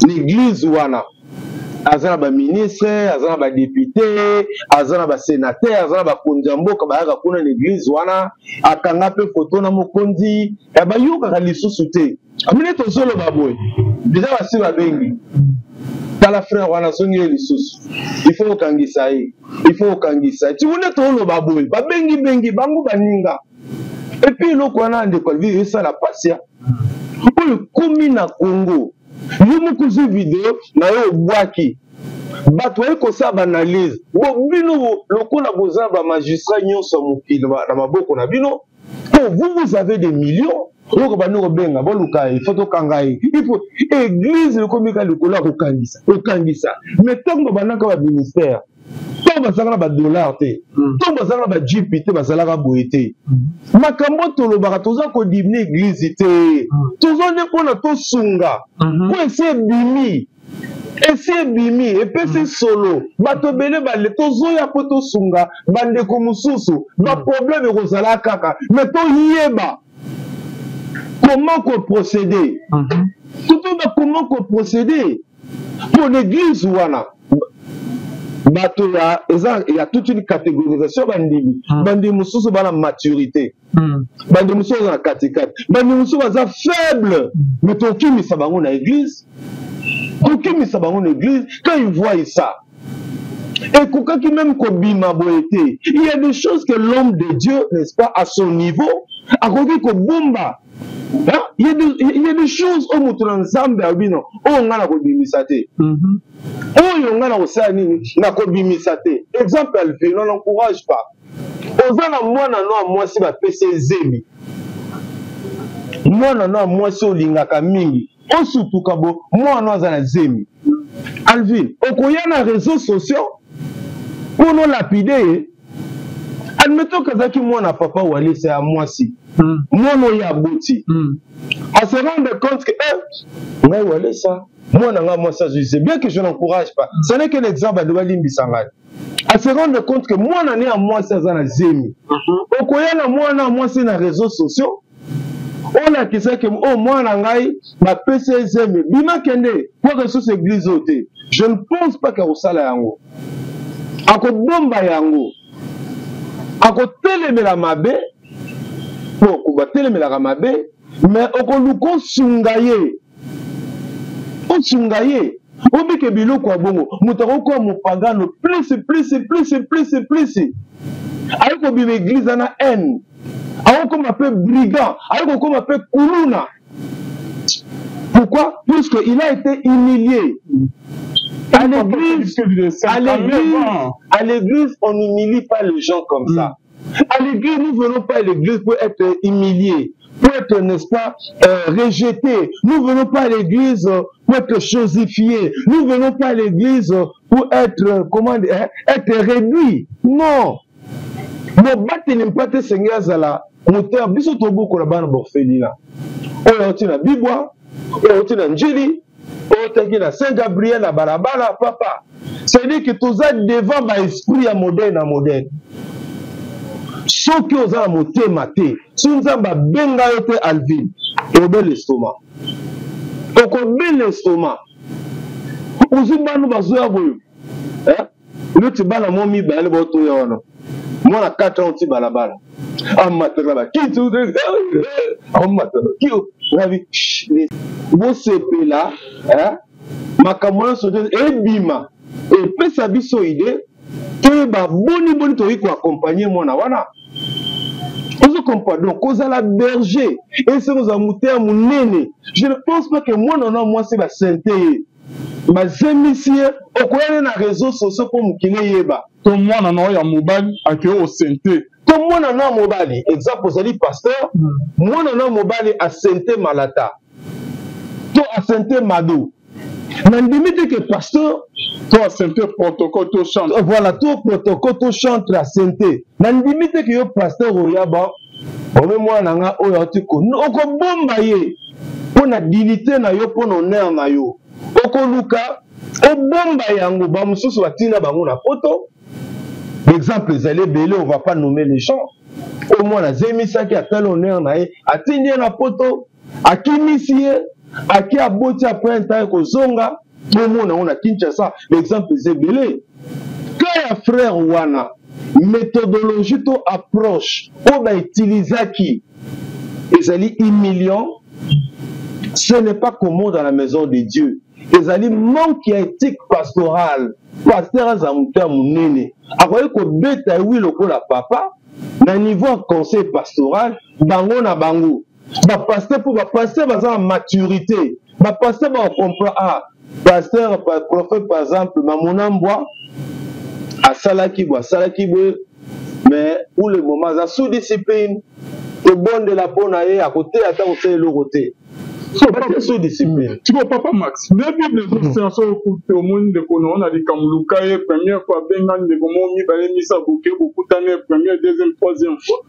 na église wana, aza na baministre, aza na badéputé, aza na basénateur, aza na bakonzi ya mboka bayaka kuna na église wana, akanga mpe foto na mokonzi ya, bayokaka lisusu te. Amine tozoloba boye, deja basi babengi: tala frère wana azongi ye lisusu, il faut kokangisa ye, il faut kokangisa ye. Tiku nde toloba boye, babengi bengi bango baninga. Et puis eloko wana, ndeko Alvi, esala pasi ya oyo ekomi na Congo. Yo moko ozwi video na yo, obwaki, bato baye kosala baanalyse. Bo bino lokola boza bamagistrat nyonso ya mokili na maboko na bino, po vous, vous avez des millions, oyoka bandi kobenga: boluka ye, faut tokanga ye, il faut. Église ekomi ka likolo ya kokangisa, kokangisa. Mais ntango babandaka baministère, ntango bazalaka na badollar te, ntango bazalaka na bajeep te, bazalaka boye te. Makambo tolobaka, toza kodimine église te, toza nde mpona tosunga, mpo esi ebimi, esi ebimi, epesi solo bato ebele bale. Tozoya mpo tosunga bandeko mosusu. Baproblème ekozala kaka, mais toyeba comment koprocéder, totoyeba comment koprocéder mpo l'église wana bato ya eza ya toute une catégorisation. Bandimi, bandimi mosusu bana maturité, bandimi mosusu baza na katikati, bandimi mosusu baza faible. Mais tokimisa bango na église, tokimisa bango na église. Quand ils voient ça, ekokaki même kobima boye te. Il y a des choses que l'homme de Dieu, n'est-ce pas, à son niveau akoki kobomba. Il y a des choses oyo moto na Nzambe alobi: non, oyo ngai nakobimisa te, oyo ngai nakosala nini, nakobimisa te. Exemple, Alvin, on n'encourage pas. Oza na mwana no ya mwasi, bapesi ezemi, mwana no ya mwasi olingaka mingi, osutuka bo mwana no aza na zemi. Alvin, okoya na réseaux sociaux mpo olapider ye? Admettons kazalaki mwana papa Walesa ya mwasi, mwana oyo aboti, ase rendre compte que eh, ngai Walesa, mwana ngai mwasi azwi zemi, bien que je n'encourage pas, ce n'est qu'un exemple, ando balimbisa ngai, ase rendre compte que mwana ne ya mwasi aza na zemi, okoya na mwana ya mwasi na réseaux sociaux, olakisaki oyo mwana ngai bapesi ye zemi, bima kende kwaka lisusu église oyo te? Je ne pense pas ke akosala yango. Akobomba yango, akotelemela mabe, mpo batelemelaka mabe. Mais okoluka osunga ye, osunga ye, obike biloko ya bongo. Moto akokoya mopagano plus, plus, plus, plus, plus, aye kobima église na haine, akokoma mpe brigand, aye kokoma mpe kuluna. Pourquoi? Puisque il a été humilié. À l'église, à l'église, à l'église, on n'humilie pas les gens comme ça. À l'église, nous venons pas à l'église pour être humiliés, pour être, n'est-ce pas, rejetés. Nous venons pas à l'église pour être chosifiés. Nous venons pas à l'église pour être, comment dire, hein, être réduits. Non. Mobateli mpate esengeli azala moto biso tobokola bana baorphelinat oyo auti na Bibwa, oyo auti na Njili, oyo otaki na Saint Gabriel na balabala. Papa, c'est-à-dire que toza devant baesprit ya modèle na modèle. Soki oza na motema te, soki Nzambe abenga yo te, Alvin, obela estomac, okobela estomac. Ozwi bana bazoya boye, neti bana mo mibale baotoya wana, mwana 4 ans ti balabala amataka bakiti, amataka rabi. Bosepela makambo nyonso te ebima, epesa biso idée toyeba boni boni tokoki koaccompagner mwana wana. Ozo comprendre? Donc kozala berger esengo ozala moteya monene. Je ne pense pas que mwana wana mwasi basente ye, bazemisi ye, okoya nde na réseau sociaux mpo mokili eyeba. To mwana na oyo ya mobali akei osente. To mwana na mobali, exemple, ozali pasteur, mwana na mobali asente malata to asente mado, nandimi te ke pasteur To asente protocole to chantre. Voilà, to protocole to chantre asente, nandimi te ke yo pasteur oyaba ome mwana na nga oyo auti ko okobomba ye mpo na dignité na yo, mpo na honneur na yo, okoluka obomba yango. Bamosusu batina bango na Poto. Exemple ezali ebele, on va pas nommer les gens. Oyo mwana azemisaki, atali honneur na ye, atindi ye na Poto, akimisi ye, aki aboti, après ntango kozonga tomona yango na Kinshasa. Exemple eza ebele. Ka ya frère wana, méthodologie to approche oyo bautilisaki ezali humiliant. Ce n'est pas commode dans la maison de Dieu. Ezali manque ya éthique pastorale. Pasteur aza moto ya monene, akoki kobeta ewi lokola papa na niveau ya conseil pastoral. Bango na bango bapasteur, mpo bapasteur baza na maturité, bapasteur bakocomprendre. Ah, pasteur, prophète, par exemple, Mamona Mbwa asalaki boye, asalaki boye, mais pour le moment aza sous discipline, tobondela mpo na ye, akoteya ata kosala eloko te, sous discipline. Tiko papa Max, nde Bible ezosenga so okuti omoni ndeko na yo na likambo, luka ye première fois, abenga ndeko moko, mibale, misato, boke bokutani première, deuxième, troisième fois.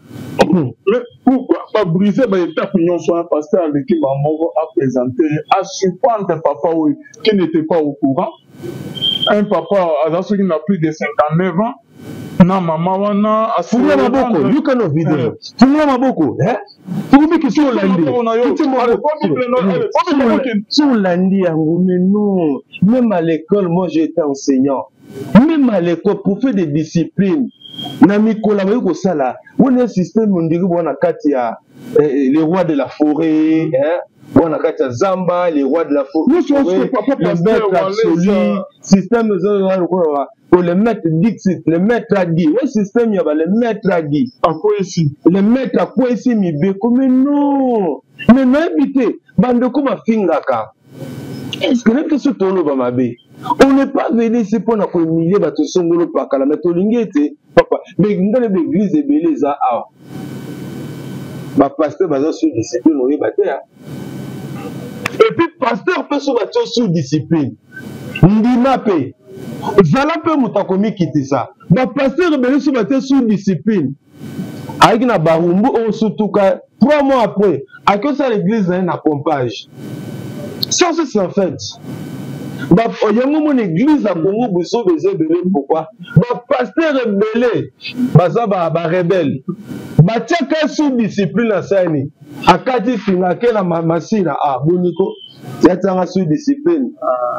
Mais pourquoi babrise baétape nyonso wana? Pasteur aleki bamoko, aprésente ye, asurprendre papa oyo qui n'était pas au courant. Un papa aza soki na plus de 59 ans na mama wana. Fungola maboko, yoka no video, fungola maboko fungumiki. So olandi, so olandi yango. Mais non, même à l'école, moi j'ai été enseignant, même à l'école, pour faire des disciplines na mikolo abayi kosala wana système ondiri bwana kati ya le roi de la forêt, hein? Bwana kati ya zamba, le roi de la forêt, le maître absolu, système eza lokola le maître dixit, le maître a dit. Ouais, système ya ba le maître a dit. Akwesi. Le maître akwesi mibeko. Mais non, mais nayebi te bandeko bafingaka. Est ce que nayebi te so toloba mabe? On n'est pas venu ici mpona kohumilie bato songolo pakala, mais tolingi ete papa, mais ngana baeglise ebele eza awa, bapasteur baza sous discipline, oyeba te. Et puis pasteur mpe so batie sous discipline, ndima mpe zala mpe moto akomikitisa. Bapasteur ebele so batie sous discipline, ayaki na Barumbu oyo, sutuka 3 mois après akosala église na ye na pompage. Ça c'est en fait yango mona église ya Congo biso eza ebele. Pourquoi bapasteur ebele baza barebele? Batiaka sous discipline, asani akati singa, ake na masina. Ah, boniko yatianga sous discipline,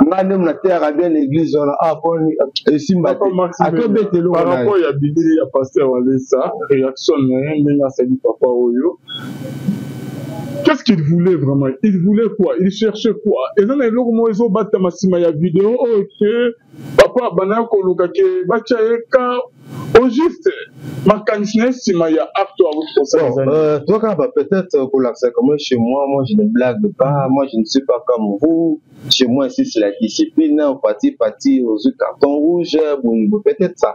nga nde nateyaka bien église wana. Ah, poni esimba te, akobeta eloko. Par rapport ya bilili ya pasteur Walesa, réaction na ye ndenge asali papa oyo, qu'est-ce qu'il voulait vraiment? Il voulait quoi? Il cherchait quoi? Eza na eloko moko ezobatama nsima ya video oyo ke papa abandaka koluka ke batya ye ka. Au juste makanisi na ye nsima ya acte oyo awuti kosala eza nini? Euh, toi kaka peut-être euh, kolakisa comment chez moi, moi je ne blague pas, moi je ne suis pas comme vous, chez moi ici c'est la discipline, opati pati ozwi carton rouge, boye peut-être ça.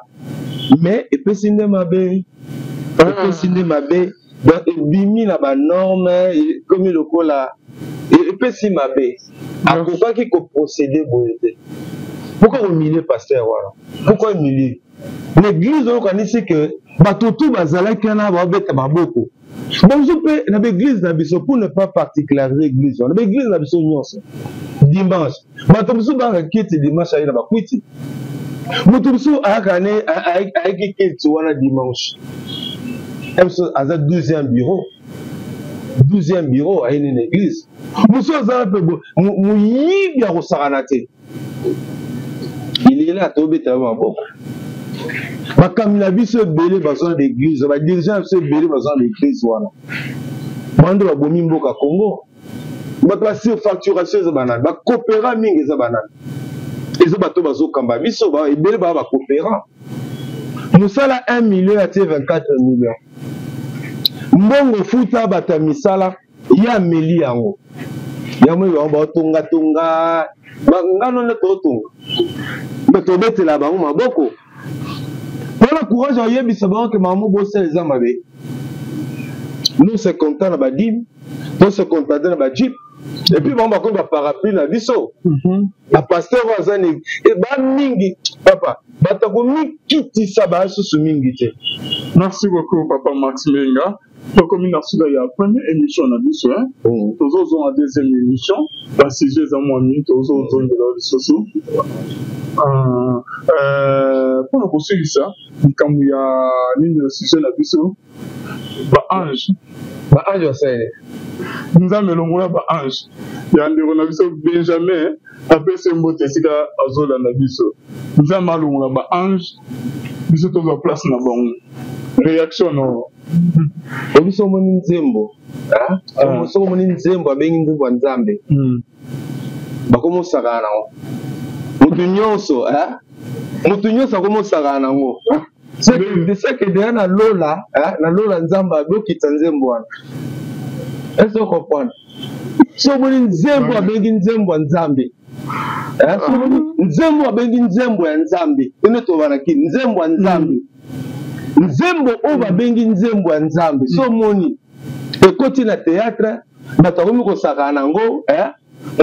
Mais epesi nde mabe, epesi nde mabe, donc ebimi na banorme, ekomi lokola epesi mabe. Akokaki koprocéder boye te. Pourquoi humilier pasteur wana? Pourquoi humilier? L'église oyo okanisi ke bato tu bazalaki wana babeta maboko, bonzo mpe na baeglise na biso, pour ne pas particulariser église wana, baeglise na biso nyonso dimanche bato mosusu bayaka kiti dimanche, aye na bakwiti, moto mosusu ayaka ne ayaki kiti wana dimanche, biso aza 12e bureau, 12e bureau aye nini église, mosusu azala mpe moyibi akosakana te. Ilela tobeta yo maboko. Bakambi na biso ebele bazwa na baeglise, badirigeant na biso ebele bazwa na baeglise wana, bande babomi mboka Congo. Bato ba surfacturation eza banani? Bacoopérant mingi eza banani? Eza bato bazokamba biso ebele baa bacoopérant. Mosala 1 million atie 24 million, mbongo futa bato ya misala, ye ameli yango. Yango bango baotongatonga ngano nde totonga, mpe tobetela bango maboko mpona courage oyebisa bango ke mama bosala eza mabe. Nous se content na badime, to se contente na bajeep, et puis bango bakomi baparapluie na biso. Bapasteur oyo aza ni bamingi papa, bato akomikitisa basusu mingi te. Merci beaucoup, papa Max Menga. Tokomi na suka ya première émission na biso, hein. Tozozonga deuxième émission, basujet eza mwa mingi, tozozongela lisusu mpona kosilisa likambo ya nini na sujet na biso, baange. Baange basalele Nzambe elongola baange ya ndeko na biso Benjamin, apesi mbote esika azolanda biso. Nzambe alongola baange, biso tozwa place na bango. Réaction no? Obiso omoni nzembo, soki omoni nzembo abengi nzembo ya Nzambe, bakomosakana nango motu nyonso, motu nyonso akomosakana nango. Seke deya na lola, na lola Nzambe abokita nzembo wana. Est-ce que comprendre? So omoni nzembo abengi nzembo ya Nzambe, so omoni nzembo abengi nzembo ya Nzambe, ene tobanaki nzembo ya Nzambe, nzembo oyo babengi nzembo ya Nzambe, so omoni ekoti na théâtre, bato akomi kosakana nango,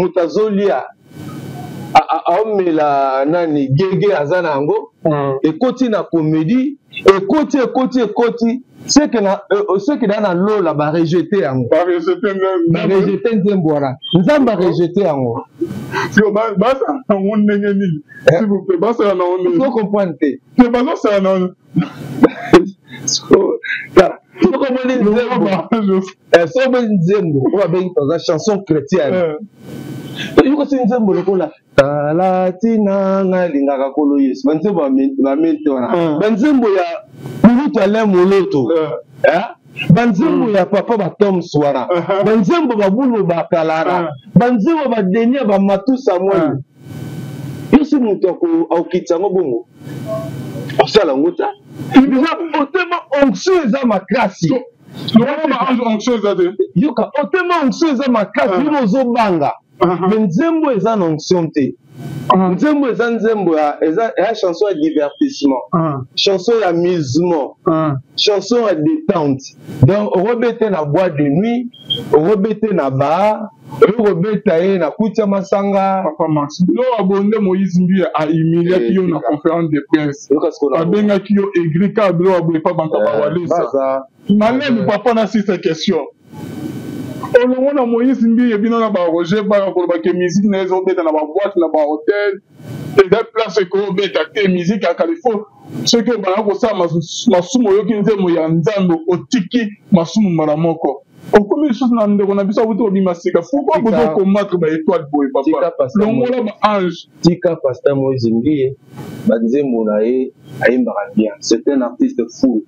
moto azolia, aomela nani gege aza na yango, ekoti na comédie, ekoti ekoti ekoti, seke na seke na lola barejeter yango, barejeter nzembo wana, Nzambe arejeter yango. Basala nango ndenge nini? S'il vous plaît, basala nango ndenge? Ozo comprendre te. Te, bazosala nango. Soki omoni nzembo, soki omoni nzembo oyo babengi par exemple chanson chrétienne, yokosi nzembo lokola "Tala ntina ngai alingaka Nkolo Yesu", banzembo bamente wana, banzembo ya Mulutu Alain Moloto, banzembo ya papa Batoms wana, banzembo babulu bakalara, banzembo badenia bamatusa mwani, yo si moto akokitisa yango bongo, osala yango ta otema onction eza makasi. Yoka, otema onction eza makasi, yo ozobanga, mais nzembo eza na onction te. Nzembo eza nzembo ya eza ya chanson ya divertissement, chanson ya amusement, chanson ya détente. Donc okobete na boîte de nuit, okobete na bar, oyo kobeta ye na kutia masanga. Papa Max, biloko abonde, Moïse Mbiye ahumiliaki yo na conférence de presse, abengaki yo aigri kaka biloko aboye pa banka bawalesa malemi. Papa, na sisa question: olongo na Moïse Mbiye, bino na baRoger Baka, kolobaki musique na ye ezobeta na baboîte, na bahotel, eza place ekobeta te. Musique ya kalifo, soki obanda kosala masumu, oyoki nzembo ya Nzambe, otiki masumu mbala moko, okomi lisusu na ndeko na biso akuti kobima sika. Pourquoi bozo combattre baétoile boye, papa? Longola baange. Tika pasteur Moïse Mbiye, banzembo na ye ayembaka bien, c'est un artiste fou.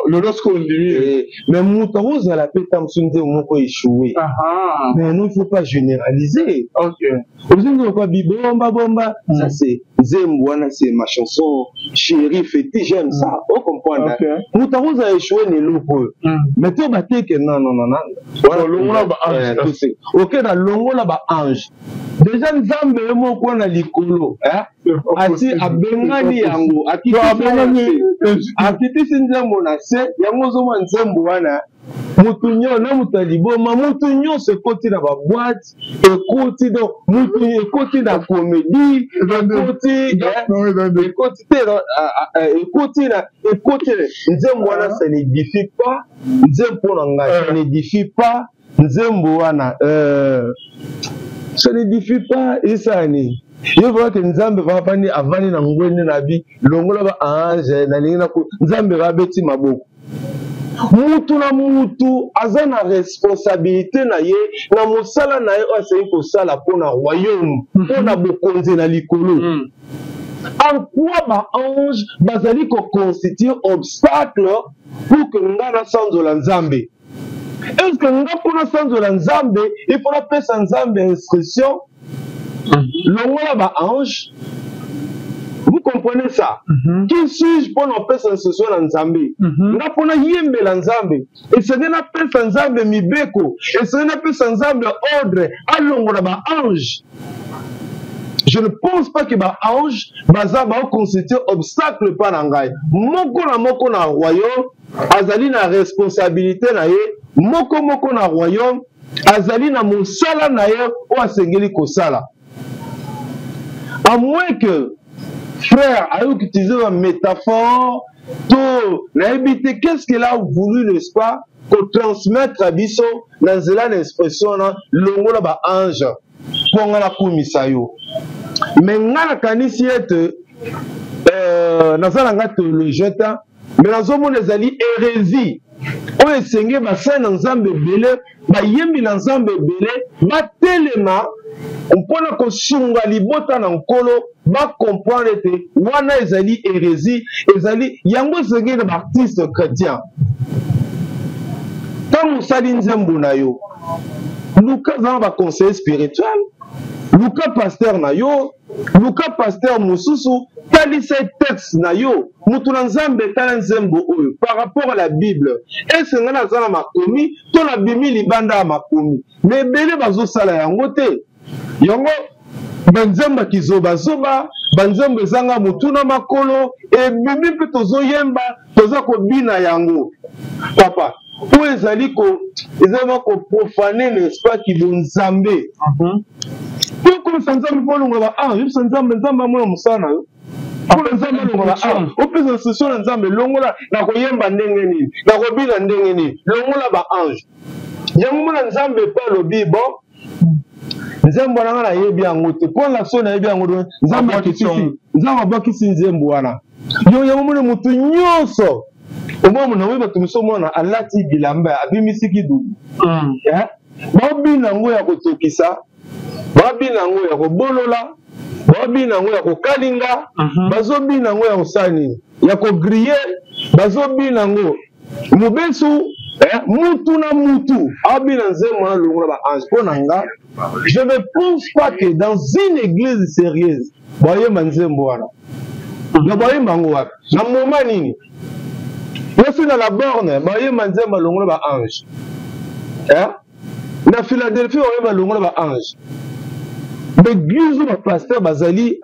Lelo sikoyo ondimi? Mais moto akozala mpe ta mosusu nzembo moko échoué, mais non, il faut pas généraliser. Ozingi lokwa bibomba bomba, ça c'est Nzembo wana, c'est ma chanson chérie, fétiche, j'aime ça. Ocomprendre? Moto akozala échoué na eloko oyo, mais to bateke, non, non, non. Longola baange. Oke na longola baange, déjà Nzambe ye moko na likolo asi abengani yango, akitisi nzembo na se. Yango ozomona nzembo wana, motu nyonso na moto ya liboma, motu nyonso ekoti na baboîte, ekoti, donc motu ekoti na comédie, ekoti, ekoti te, ekoti na, ekoti nzembo wana. Ça n'édifie pas. Nzembo mpo na ngai, ça n'édifie pas. Nzembo wana, ça n'édifie pas. Esala nini? Yo vraiment ke Nzambe avandi, avandi na ngwende na bi longola ba ange, nalingi na Nzambe babeti maboko. Mutu na mutu aza na responsabilité na ye na mosala na ye oyo asengi kosala mpo na royaume, mpo na bokonzi na likolo. En quoi baange bazali koconstituer obstacle pour que nga nasanzola Nzambe? Est ce que nga mpo nasanzola Nzambe, il faut napesa Nzambe instruction longola baange? Vous comprenez ça? Qui suis-je mpo na opesa instruction na Nzambe? Nga mpo nayembela Nzambe, esengeli napesa Nzambe mibeko, esengeli napesa Nzambe ordre alongola baange? Je ne pense pas que baange baza baconstitue obstacle mpa na ngai. Moko na moko na royaume azali na responsabilité na ye, moko moko na royaume azali na mosala na ye oyo asengeli kosala, à moins que frère ayoki utiliser ba métaphore to nayebi te qu'est-ce qu'il a voulu, n'est-ce pas, kotransmettre biso na nzela na expression wana longola baange mpo nga nakumisa yo. Mais nga nakanisi ete naza na nga théologien te, mais nazomona ezali hérésie oyo esenge basali na Nzambe ebele, bayembi na Nzambe ebele batelema mpona kosunga libota na Nkolo bacomprendre ete wana ezali hérésie. Ezali yango esengeli na baartiste chrétien. Ntango osali nzembo na yo, luka aza na baconseiller spirituel, luka pasteur na yo, luka pasteur mosusu, talisa texte na yo. Moto na Nzambe, tala nzembo oyo par rapport à la Bible, ese ngai naza na makomi to nabimi libanda ya makomi? Mais ebele bazosala yango te. Yango banzembo ya kizobazoba, banzembo ezanga motu na makolo ebimi mpe tozoyemba, toza kobina yango, papa. Oyo ezali ko ezali ma koprofane, n'est-ce pas, kibonzambe. Po okomisa Nzambe mpo olongola ba ange, oyebisa Nzambe, Nzambe amona mosala na yo mpona Nzambe alongola ba ange, opesa instruction na Nzambe longola, nakoyemba ndenge nini, nakobina ndenge nini, longola ba ange. Yango mona Nzambe mpe alobi: bon, nzembo wana nga nayebi yango te, mpo na so nayebi yango te. Nzambe akitisi, Nzambe abwakisi nzembo wana. Yo yango mona motu nyonso omona, naoyi bato mosusu omona alati bilamba, abimisi kidudu, baobina yango ya kotokisa, babina yango ya kobolola, babina yango ya kokalinga, bazobina yango ya kosala nini, ya kogriller, bazobina yango mobesu, mutu na mutu abina nzembo wana longola baange. Mpo na nga, je ne pense pas que dans une église sérieuse bayemba nzembo wana. Na bayemba yango wapi, na moma nini? Yosi na la borne bayemba nzembo alongola baange, na Philadelphie bayemba longola baange? Baeglise oyo bapasteur bazali,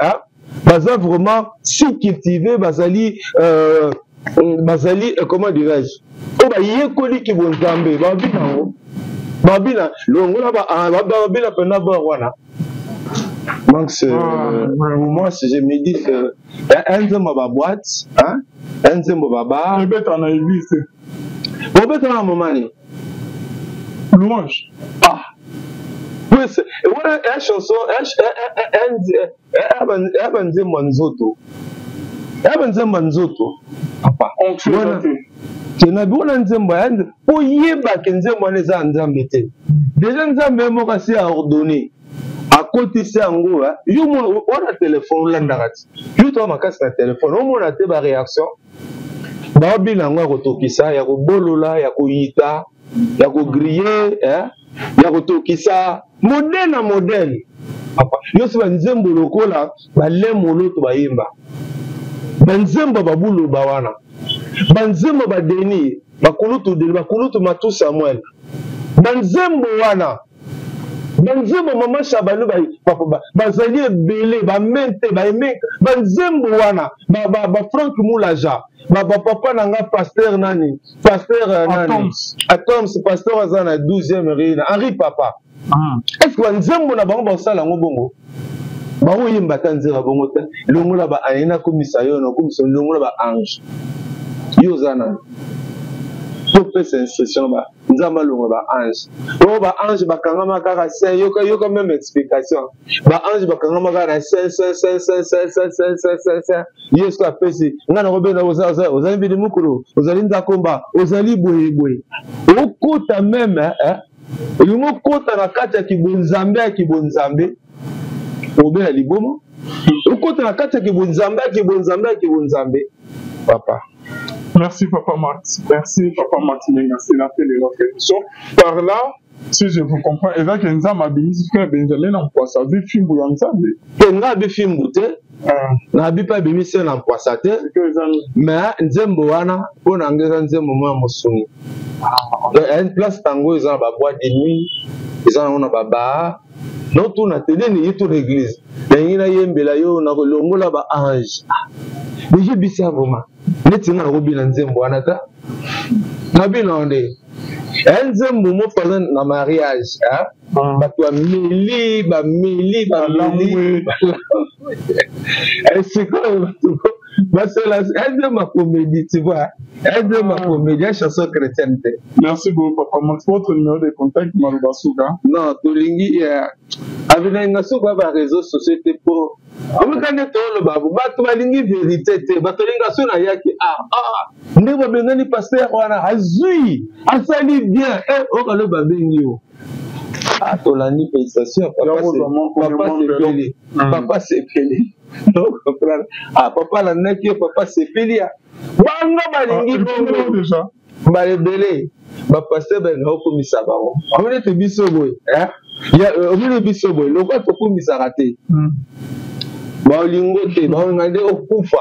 baza vraiment si cultivé, bazali, comment dirais-je, oyo bayekoli bonzambe, babina yango, babina longola, babina mpena bor wana. Donc pour moi, je me dis que un nzembo baboîte, hein, un nzembo babar. Ebeta na église te. Bobeta na moma nini? Louange. Ah oui, wana ya chanson ya banzembo ya nzoto, ya banzembo ya nzoto, papa. Te, nabi wana nzembo mpo yebake nzembo wana eza ya Nzambe te. Déjà Nzambe ye moko asi aordonné, akotisi yango. Yo wana telefone olandaka ti yo toa makasi na telefone, omona te baréaction, baobina yango ya kotokisa, ya kobolola, ya koyita, ya kogriller, ya kotokisa, modèle na modèle. Papa, yo si banzembo lokola balemoloto bayemba banzembo babuloba wana, banzembo badeni bakulutu deni bakulutu matu Samuel, banzembo wana, banzembo mama Shabani, bazali ebele, bamente baemeka banzembo wana, ba Frank Mulaja, bapapa na nga, pasteur nani, pasteur nani, Atoms, pasteur aza na 12e rue na Henri Papa. Est ce que banzembo na bango bakosala yango bongo? Baoyemba ata nzela bongo te. Longola ba aye, nakomisa yo, nakomisa, longola ba ange. Yo oza nani topesa instruction? Ba Nzambe alongola ba ange oyo, ba ange bakangama kaka saint. Yoka, yoka même explication: ba ange bakangama kaka na saint, saint, saint, saint, saint, saint, saint, saint, saint, saint. Yesu apesi ngai nakobenda. Ozali mbili mokolo, ozali nzakomba, ozali boye boye, okota même olingi okota na kati ya kibonzambe ya kibonzambe, obela liboma. Okota na kati ya kibonzambe ya kibonzambe ya kibonzambe, papa. Merci Papa Max. Merci Papa Max Menga. C'est la fin de notre émission. Par là, si je vous comprends, eza ke Nzambe abimisi frère Benjamin na mpwasa, azwi fimbu ya Nzambe. Te, nga abi fimbu te, nabi mpe abimisi ye na mpwasa te, mais nzembo wana mpo na nga eza nzembo moko ya mosuni. Place tango eza na baboîte de nuit, eza nango na babar, notuna te nini ye to na église nalingi nayembela yo na kolongola ba ange. Deja bisa vraiment neti nga nakobina nzembo wana ta nabina nde eya nzembo moko aza na mariage, bato bameli, bameli, bameli. Sikoyo bato basala nzembo ya comédie, tu vois, nzembo ya comédie ya chanson chrétienne te. Merci beaucoup Papa Max. Votre numéro de contact, maloba suka. Non, tolingi avenanga soki ba réseaux sociaux te, mpo omika nde toloba bato balingi vérité te. Bato balingi so nayaki ah ah nde babengani pasteur wana, azwi asali bien, okalo babengi yo. Ah, tolandi félicitation papa, sepeli, papa sepeli. Donc comprendre, ah, papa alandaki yo, papa sepeli ya bango balingi bongo. Mbala ebele bapasteur balinga okomisa bango. Omoni ete biso boye, omoni biso boye, lokola tokumisaka te, baolingo te, baolinga nde okufa.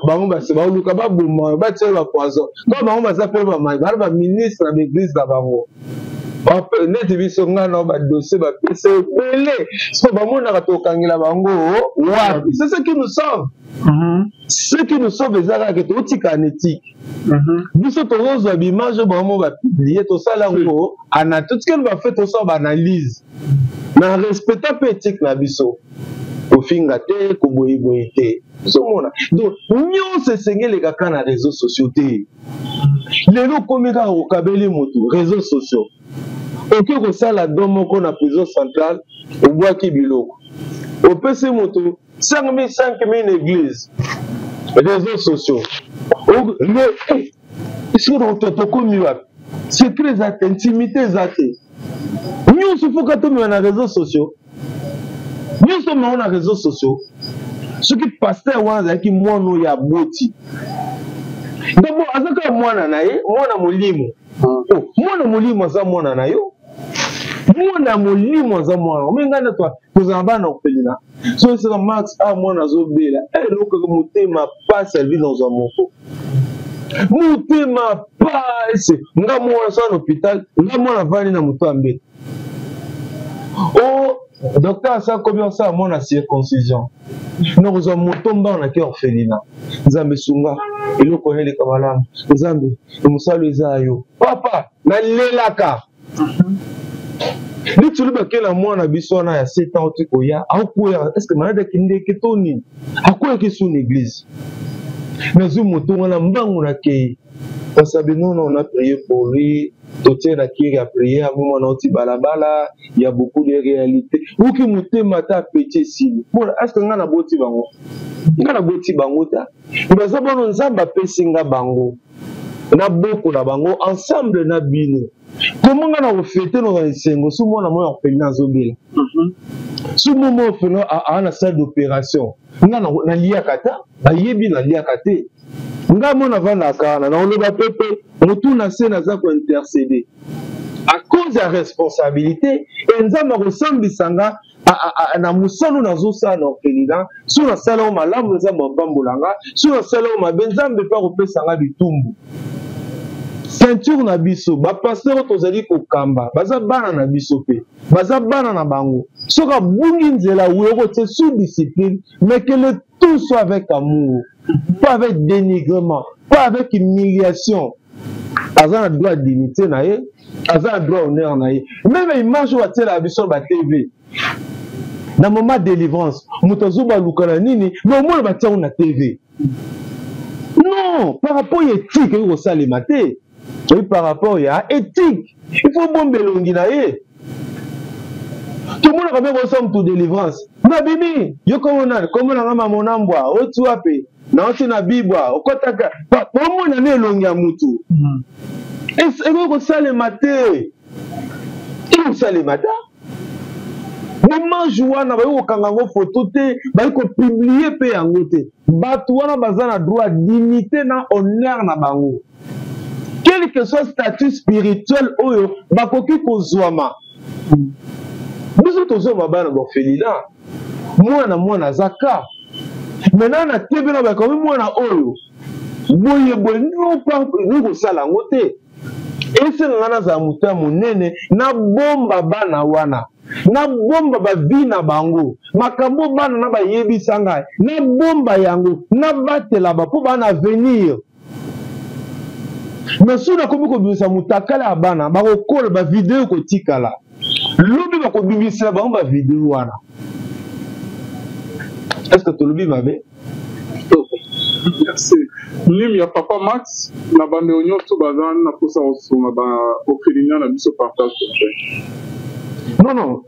Bango baoluka baboma, batia bapoison ko bango baza mpe bana baministre na baeglise na bango. Neti biso ngai na badossier bapesa ebele, so bamonaka tokangela bango wapi? C'est ce qui nous sauve. Ce qui nous sauve eza kaka totika na éthique. Biso tozozwa baimage oyo bango bapublier, tosala yango ana, totikeli bafe, tosala baanalyse na respecta mpe éthique na biso, kofinga te, koboyeboye te. Ozomona, donc nyonso esengeli kaka na réseaux sociaux te. Lelo okomi kaka kokabeli motu réseaux sociaux. Okoki kosala don moko na prison centrale, obwaki biloko, opesi motu 5000, 5000 église, réseaux sociaux. Esiko tokomi wapi? Secret eza te, intimité eza te, nyonso foka tomema na réseaux sociaux, nyonso omango na réseaux sociaux. Soki pasteur wana azalaki mwana oyo aboti, d'abord aza kaka mwana na ye, mwana molimo. Oh, mwana molimo aza mwana na yo, mwana molimo aza mwana ome. Ngai na tozala bana orphelinat, so esaka Max a mwana azobela, elokaka motema pasi, alvi nazwa moko motema pasi. Nga mwana so na hôpital, nga mwana avandi na moto ya mbeto, o docteur asa komi osala mwana circoncision, nakozwa moto mbango nake orphelinat. Nzambe sunga, eloko wana eleka malamu. Nzambe, mosalo eza yo papa. Nalelaka neti olobaki na mwana biso wana ya 7 ans oti koya, akoya est ce que malade akindeke to nini, akoyaki su na église. Nazwi moto wana mbangu, nakei kasabi. Non, on a prié pour lui, totie na kiri ya prière. Mo mwana oti balabala ya beaucoup de réalité, oki motema ata apeti esili mpona est ce que ngai naboti bango? Ngai naboti bango ta, baza bano Nzambe apesi nga bango, nabokola bango ensemble na bino. Komo nga na kofete noza esengo so mwana moko ya orphelinat azobela, so momo orphelinat aa na salle d'opération, nga naliaka ta, bayebi naliaka te. Nga mo navandaka wana, naoloba pepe motu na se, naza kointercéder à cause ya responsabilité e Nzambe akosambisa nga. Na mosala nazosala na orphelinat, so nasala yango malamu, Nzambe apambola nga, so nasala yango mabe, Nzambe mpe akopesa nga bitumbu. Ceinture na biso, bapasteur oyo tozali kokamba baza bana na biso mpe baza bana na bango. Soki abungi nzela, oui, okotie sous discipline, mais que le tout soit avec amour, pas avec dénigrement, pas avec humiliation. Aza na droit ya dignité na ye, aza na droit honneur na ye. Même image oyo batielaka biso na batv na moment délivrance, moto azobaluka na nini, mais omona batia yango na TV. Non, par rapport ya éthique ekoki kosalema te. Oyi, par rapport ya éthique, il faut bomba elongi na ye. Tomonaka mpe kosala moto délivrance na bimi yo, kombo nani? Kombo nanga Mamonambwa. Oti wapi? Nauti na Bibwa. Okotaka, bomona na elongi ya mutu. Ekoki kosalema te, ekoki kosalema te. Bomange wana bayi kokanga yango foto te, bayi kopublier mpe yango te. Bato wana baza na droit, dignité na honneur na bango, quel que soit statut spirituel oyo bakoki kozwama. Biso tozwama bana baorphelinat, mwana mwana aza ka maintenant na TV na bakomi mwana oyo boye boye, no kosala yango te. Esenga nga nazala moto ya monene, nabomba bana wana, nabomba bavi na bango, makambo bana na bayebisa ngai, nabomba yango, nabatela ba mpo bana avenir. Mais soki nakomi kobimisa motakala ya bana, bakokola, bavideo ekotikala, lobi bakobimisela bango bavideo wana. Est ce que tolobi mabe? Merci. Lim ya papa Max na bandeko nyonso baza na mposa kosunga baorphelinat na biso, partage. Non,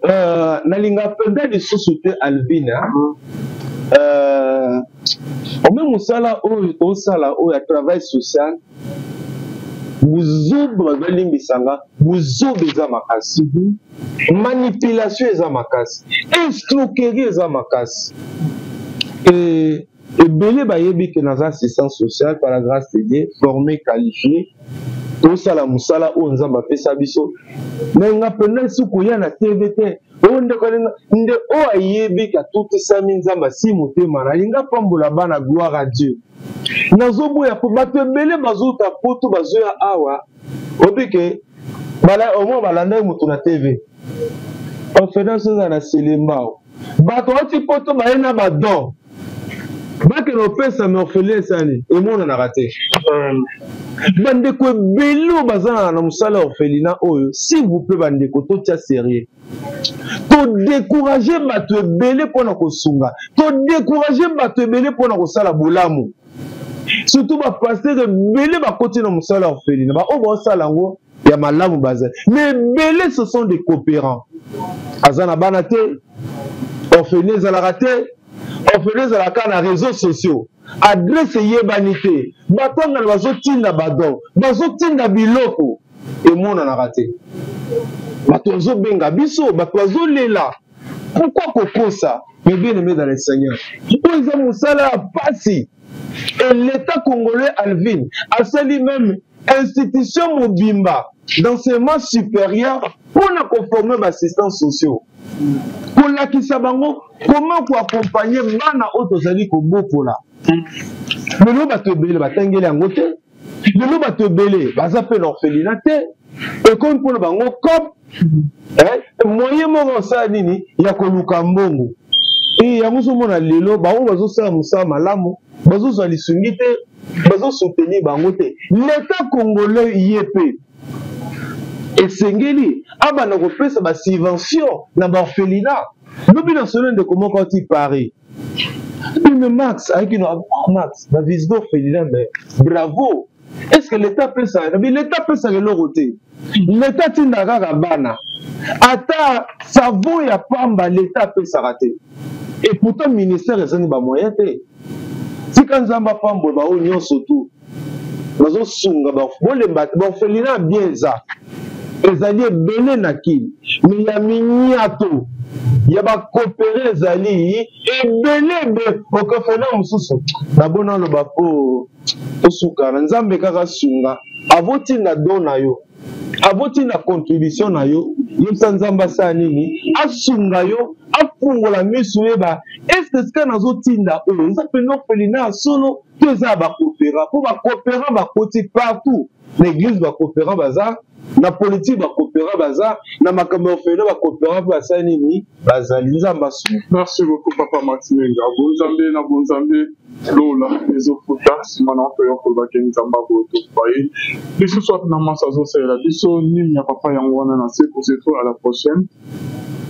nalinga mpenza lisusu te, Alvina. Ome mosala oyo tosala, oyo ya travail social, buzoba, balimbisanga, buzoba eza makasi, manipulation eza makasi, escroquerie eza makasi. Ebele bayebi ke naza assistant social par la grâce de Dieu, formé, qualifié. Tosala mosala oyo Nzambe apesa biso. Me nga mpenza esi koya na TV te. Oyo ndeko alinga nde oyo ayebi ke atutisami, Nzambe asi motema na alinga pambola bana. Gloire à Dieu. Nazoboya po bato ebele bazouta poto, bazoya awa, oyebi ke omoi balandaki moto na TV, orphelinat eza na Selembao. Bato bauti poto, baye na badon, bakende kopesa, mais orphelin esali emonanaka te. Bandeko ebele oyo baza na mosala ya orphelinat oyo, s'il vous plaît, bandeko, totia sérieux. Todécourage bato ebele mpona kosunga, todécourage bato ebele mpona kosala bolamu, surtout bapasteur ebele bakoti na mosala ya orphelinat. Baoyo baosala yango ya malamu bazali, mais ebele ce sont des coopérants. Aza na bana te, orphelinat ezalaka te, orphelinat ezalaka na réseaux sociaux, adresse eyebani te. Bato angana bazotinda badon, bazotinda biloko, emonanaka te. Bato bazobenga biso, bato bazolela. Pourquoi kokosa? Mais bien aimé dans le Seigneur, oyo eza mosala ya pasi. Et l'État congolais, Alvin, asali même institution mobimba d'enseignement supérieur mpona koformer baassistants sociaux, kolakisa bango comment koaccompagner bana oyo tozali kobokola. Lelo bato ebele batangeli yango te, lelo bato ebele baza mpe na orphelinat te. Ekomi mpona bango cop moyen moko osala nini ya koluka mbongo. E yango ozomona lelo bango bazosala mosala malamu, bazozwa lisungi te, bazosoutenir bango te. L'État congolais, ye mpe esengeli abanda kopesa basubvention na baorphelinat. Lobi na solo, ndeko moko auti Paris, bime Max ayaki no, oh, Max, bavisite orphelinat, mais bravo. Est ce que l'État apesaka? Nabi l'État apesaka eloko te. L'État atindaka kaka bana, ata savon ya pamba l'État apesaka te. Et pourtant ministère ezangi bamoyen te. Tika Nzambe apambola baoyo nyonso tu bazosunga. Bolemba te, baorphelinat bien eza, ezali ebele na Kini, mais ya minyato ya bacoopérants ezali ebele ebele. Orphelinat mosusu nabona aloba mpo tosuka na Nzambe kaka sunga avotinda don na yo. Avotinda contribution na yo, yebisa Nzambe asala nini, asunga yo, afungola misu, yeba eske esika nazotinda oyo eza mpenza orphelinat ya solo to eza ya bacoopérant, mpo bacoopérant bakoti partout na église, bacoopérant baza na politique, bacoopérant baza na makambo ya orphelinat, bacoopérant mpe basali nini, bazali. Nzambe asunga. Merci beaucoup, papa Maximenga. Bonzambe na bonzambe, lola ezofuta. Nsima na otoya kolobaki Nzambe abotobaye lisusu wapi na masa azosalela biso nini ya papa yango wana na se. On se retrouve à la prochaine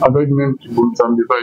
avec même bonzambe. Bye.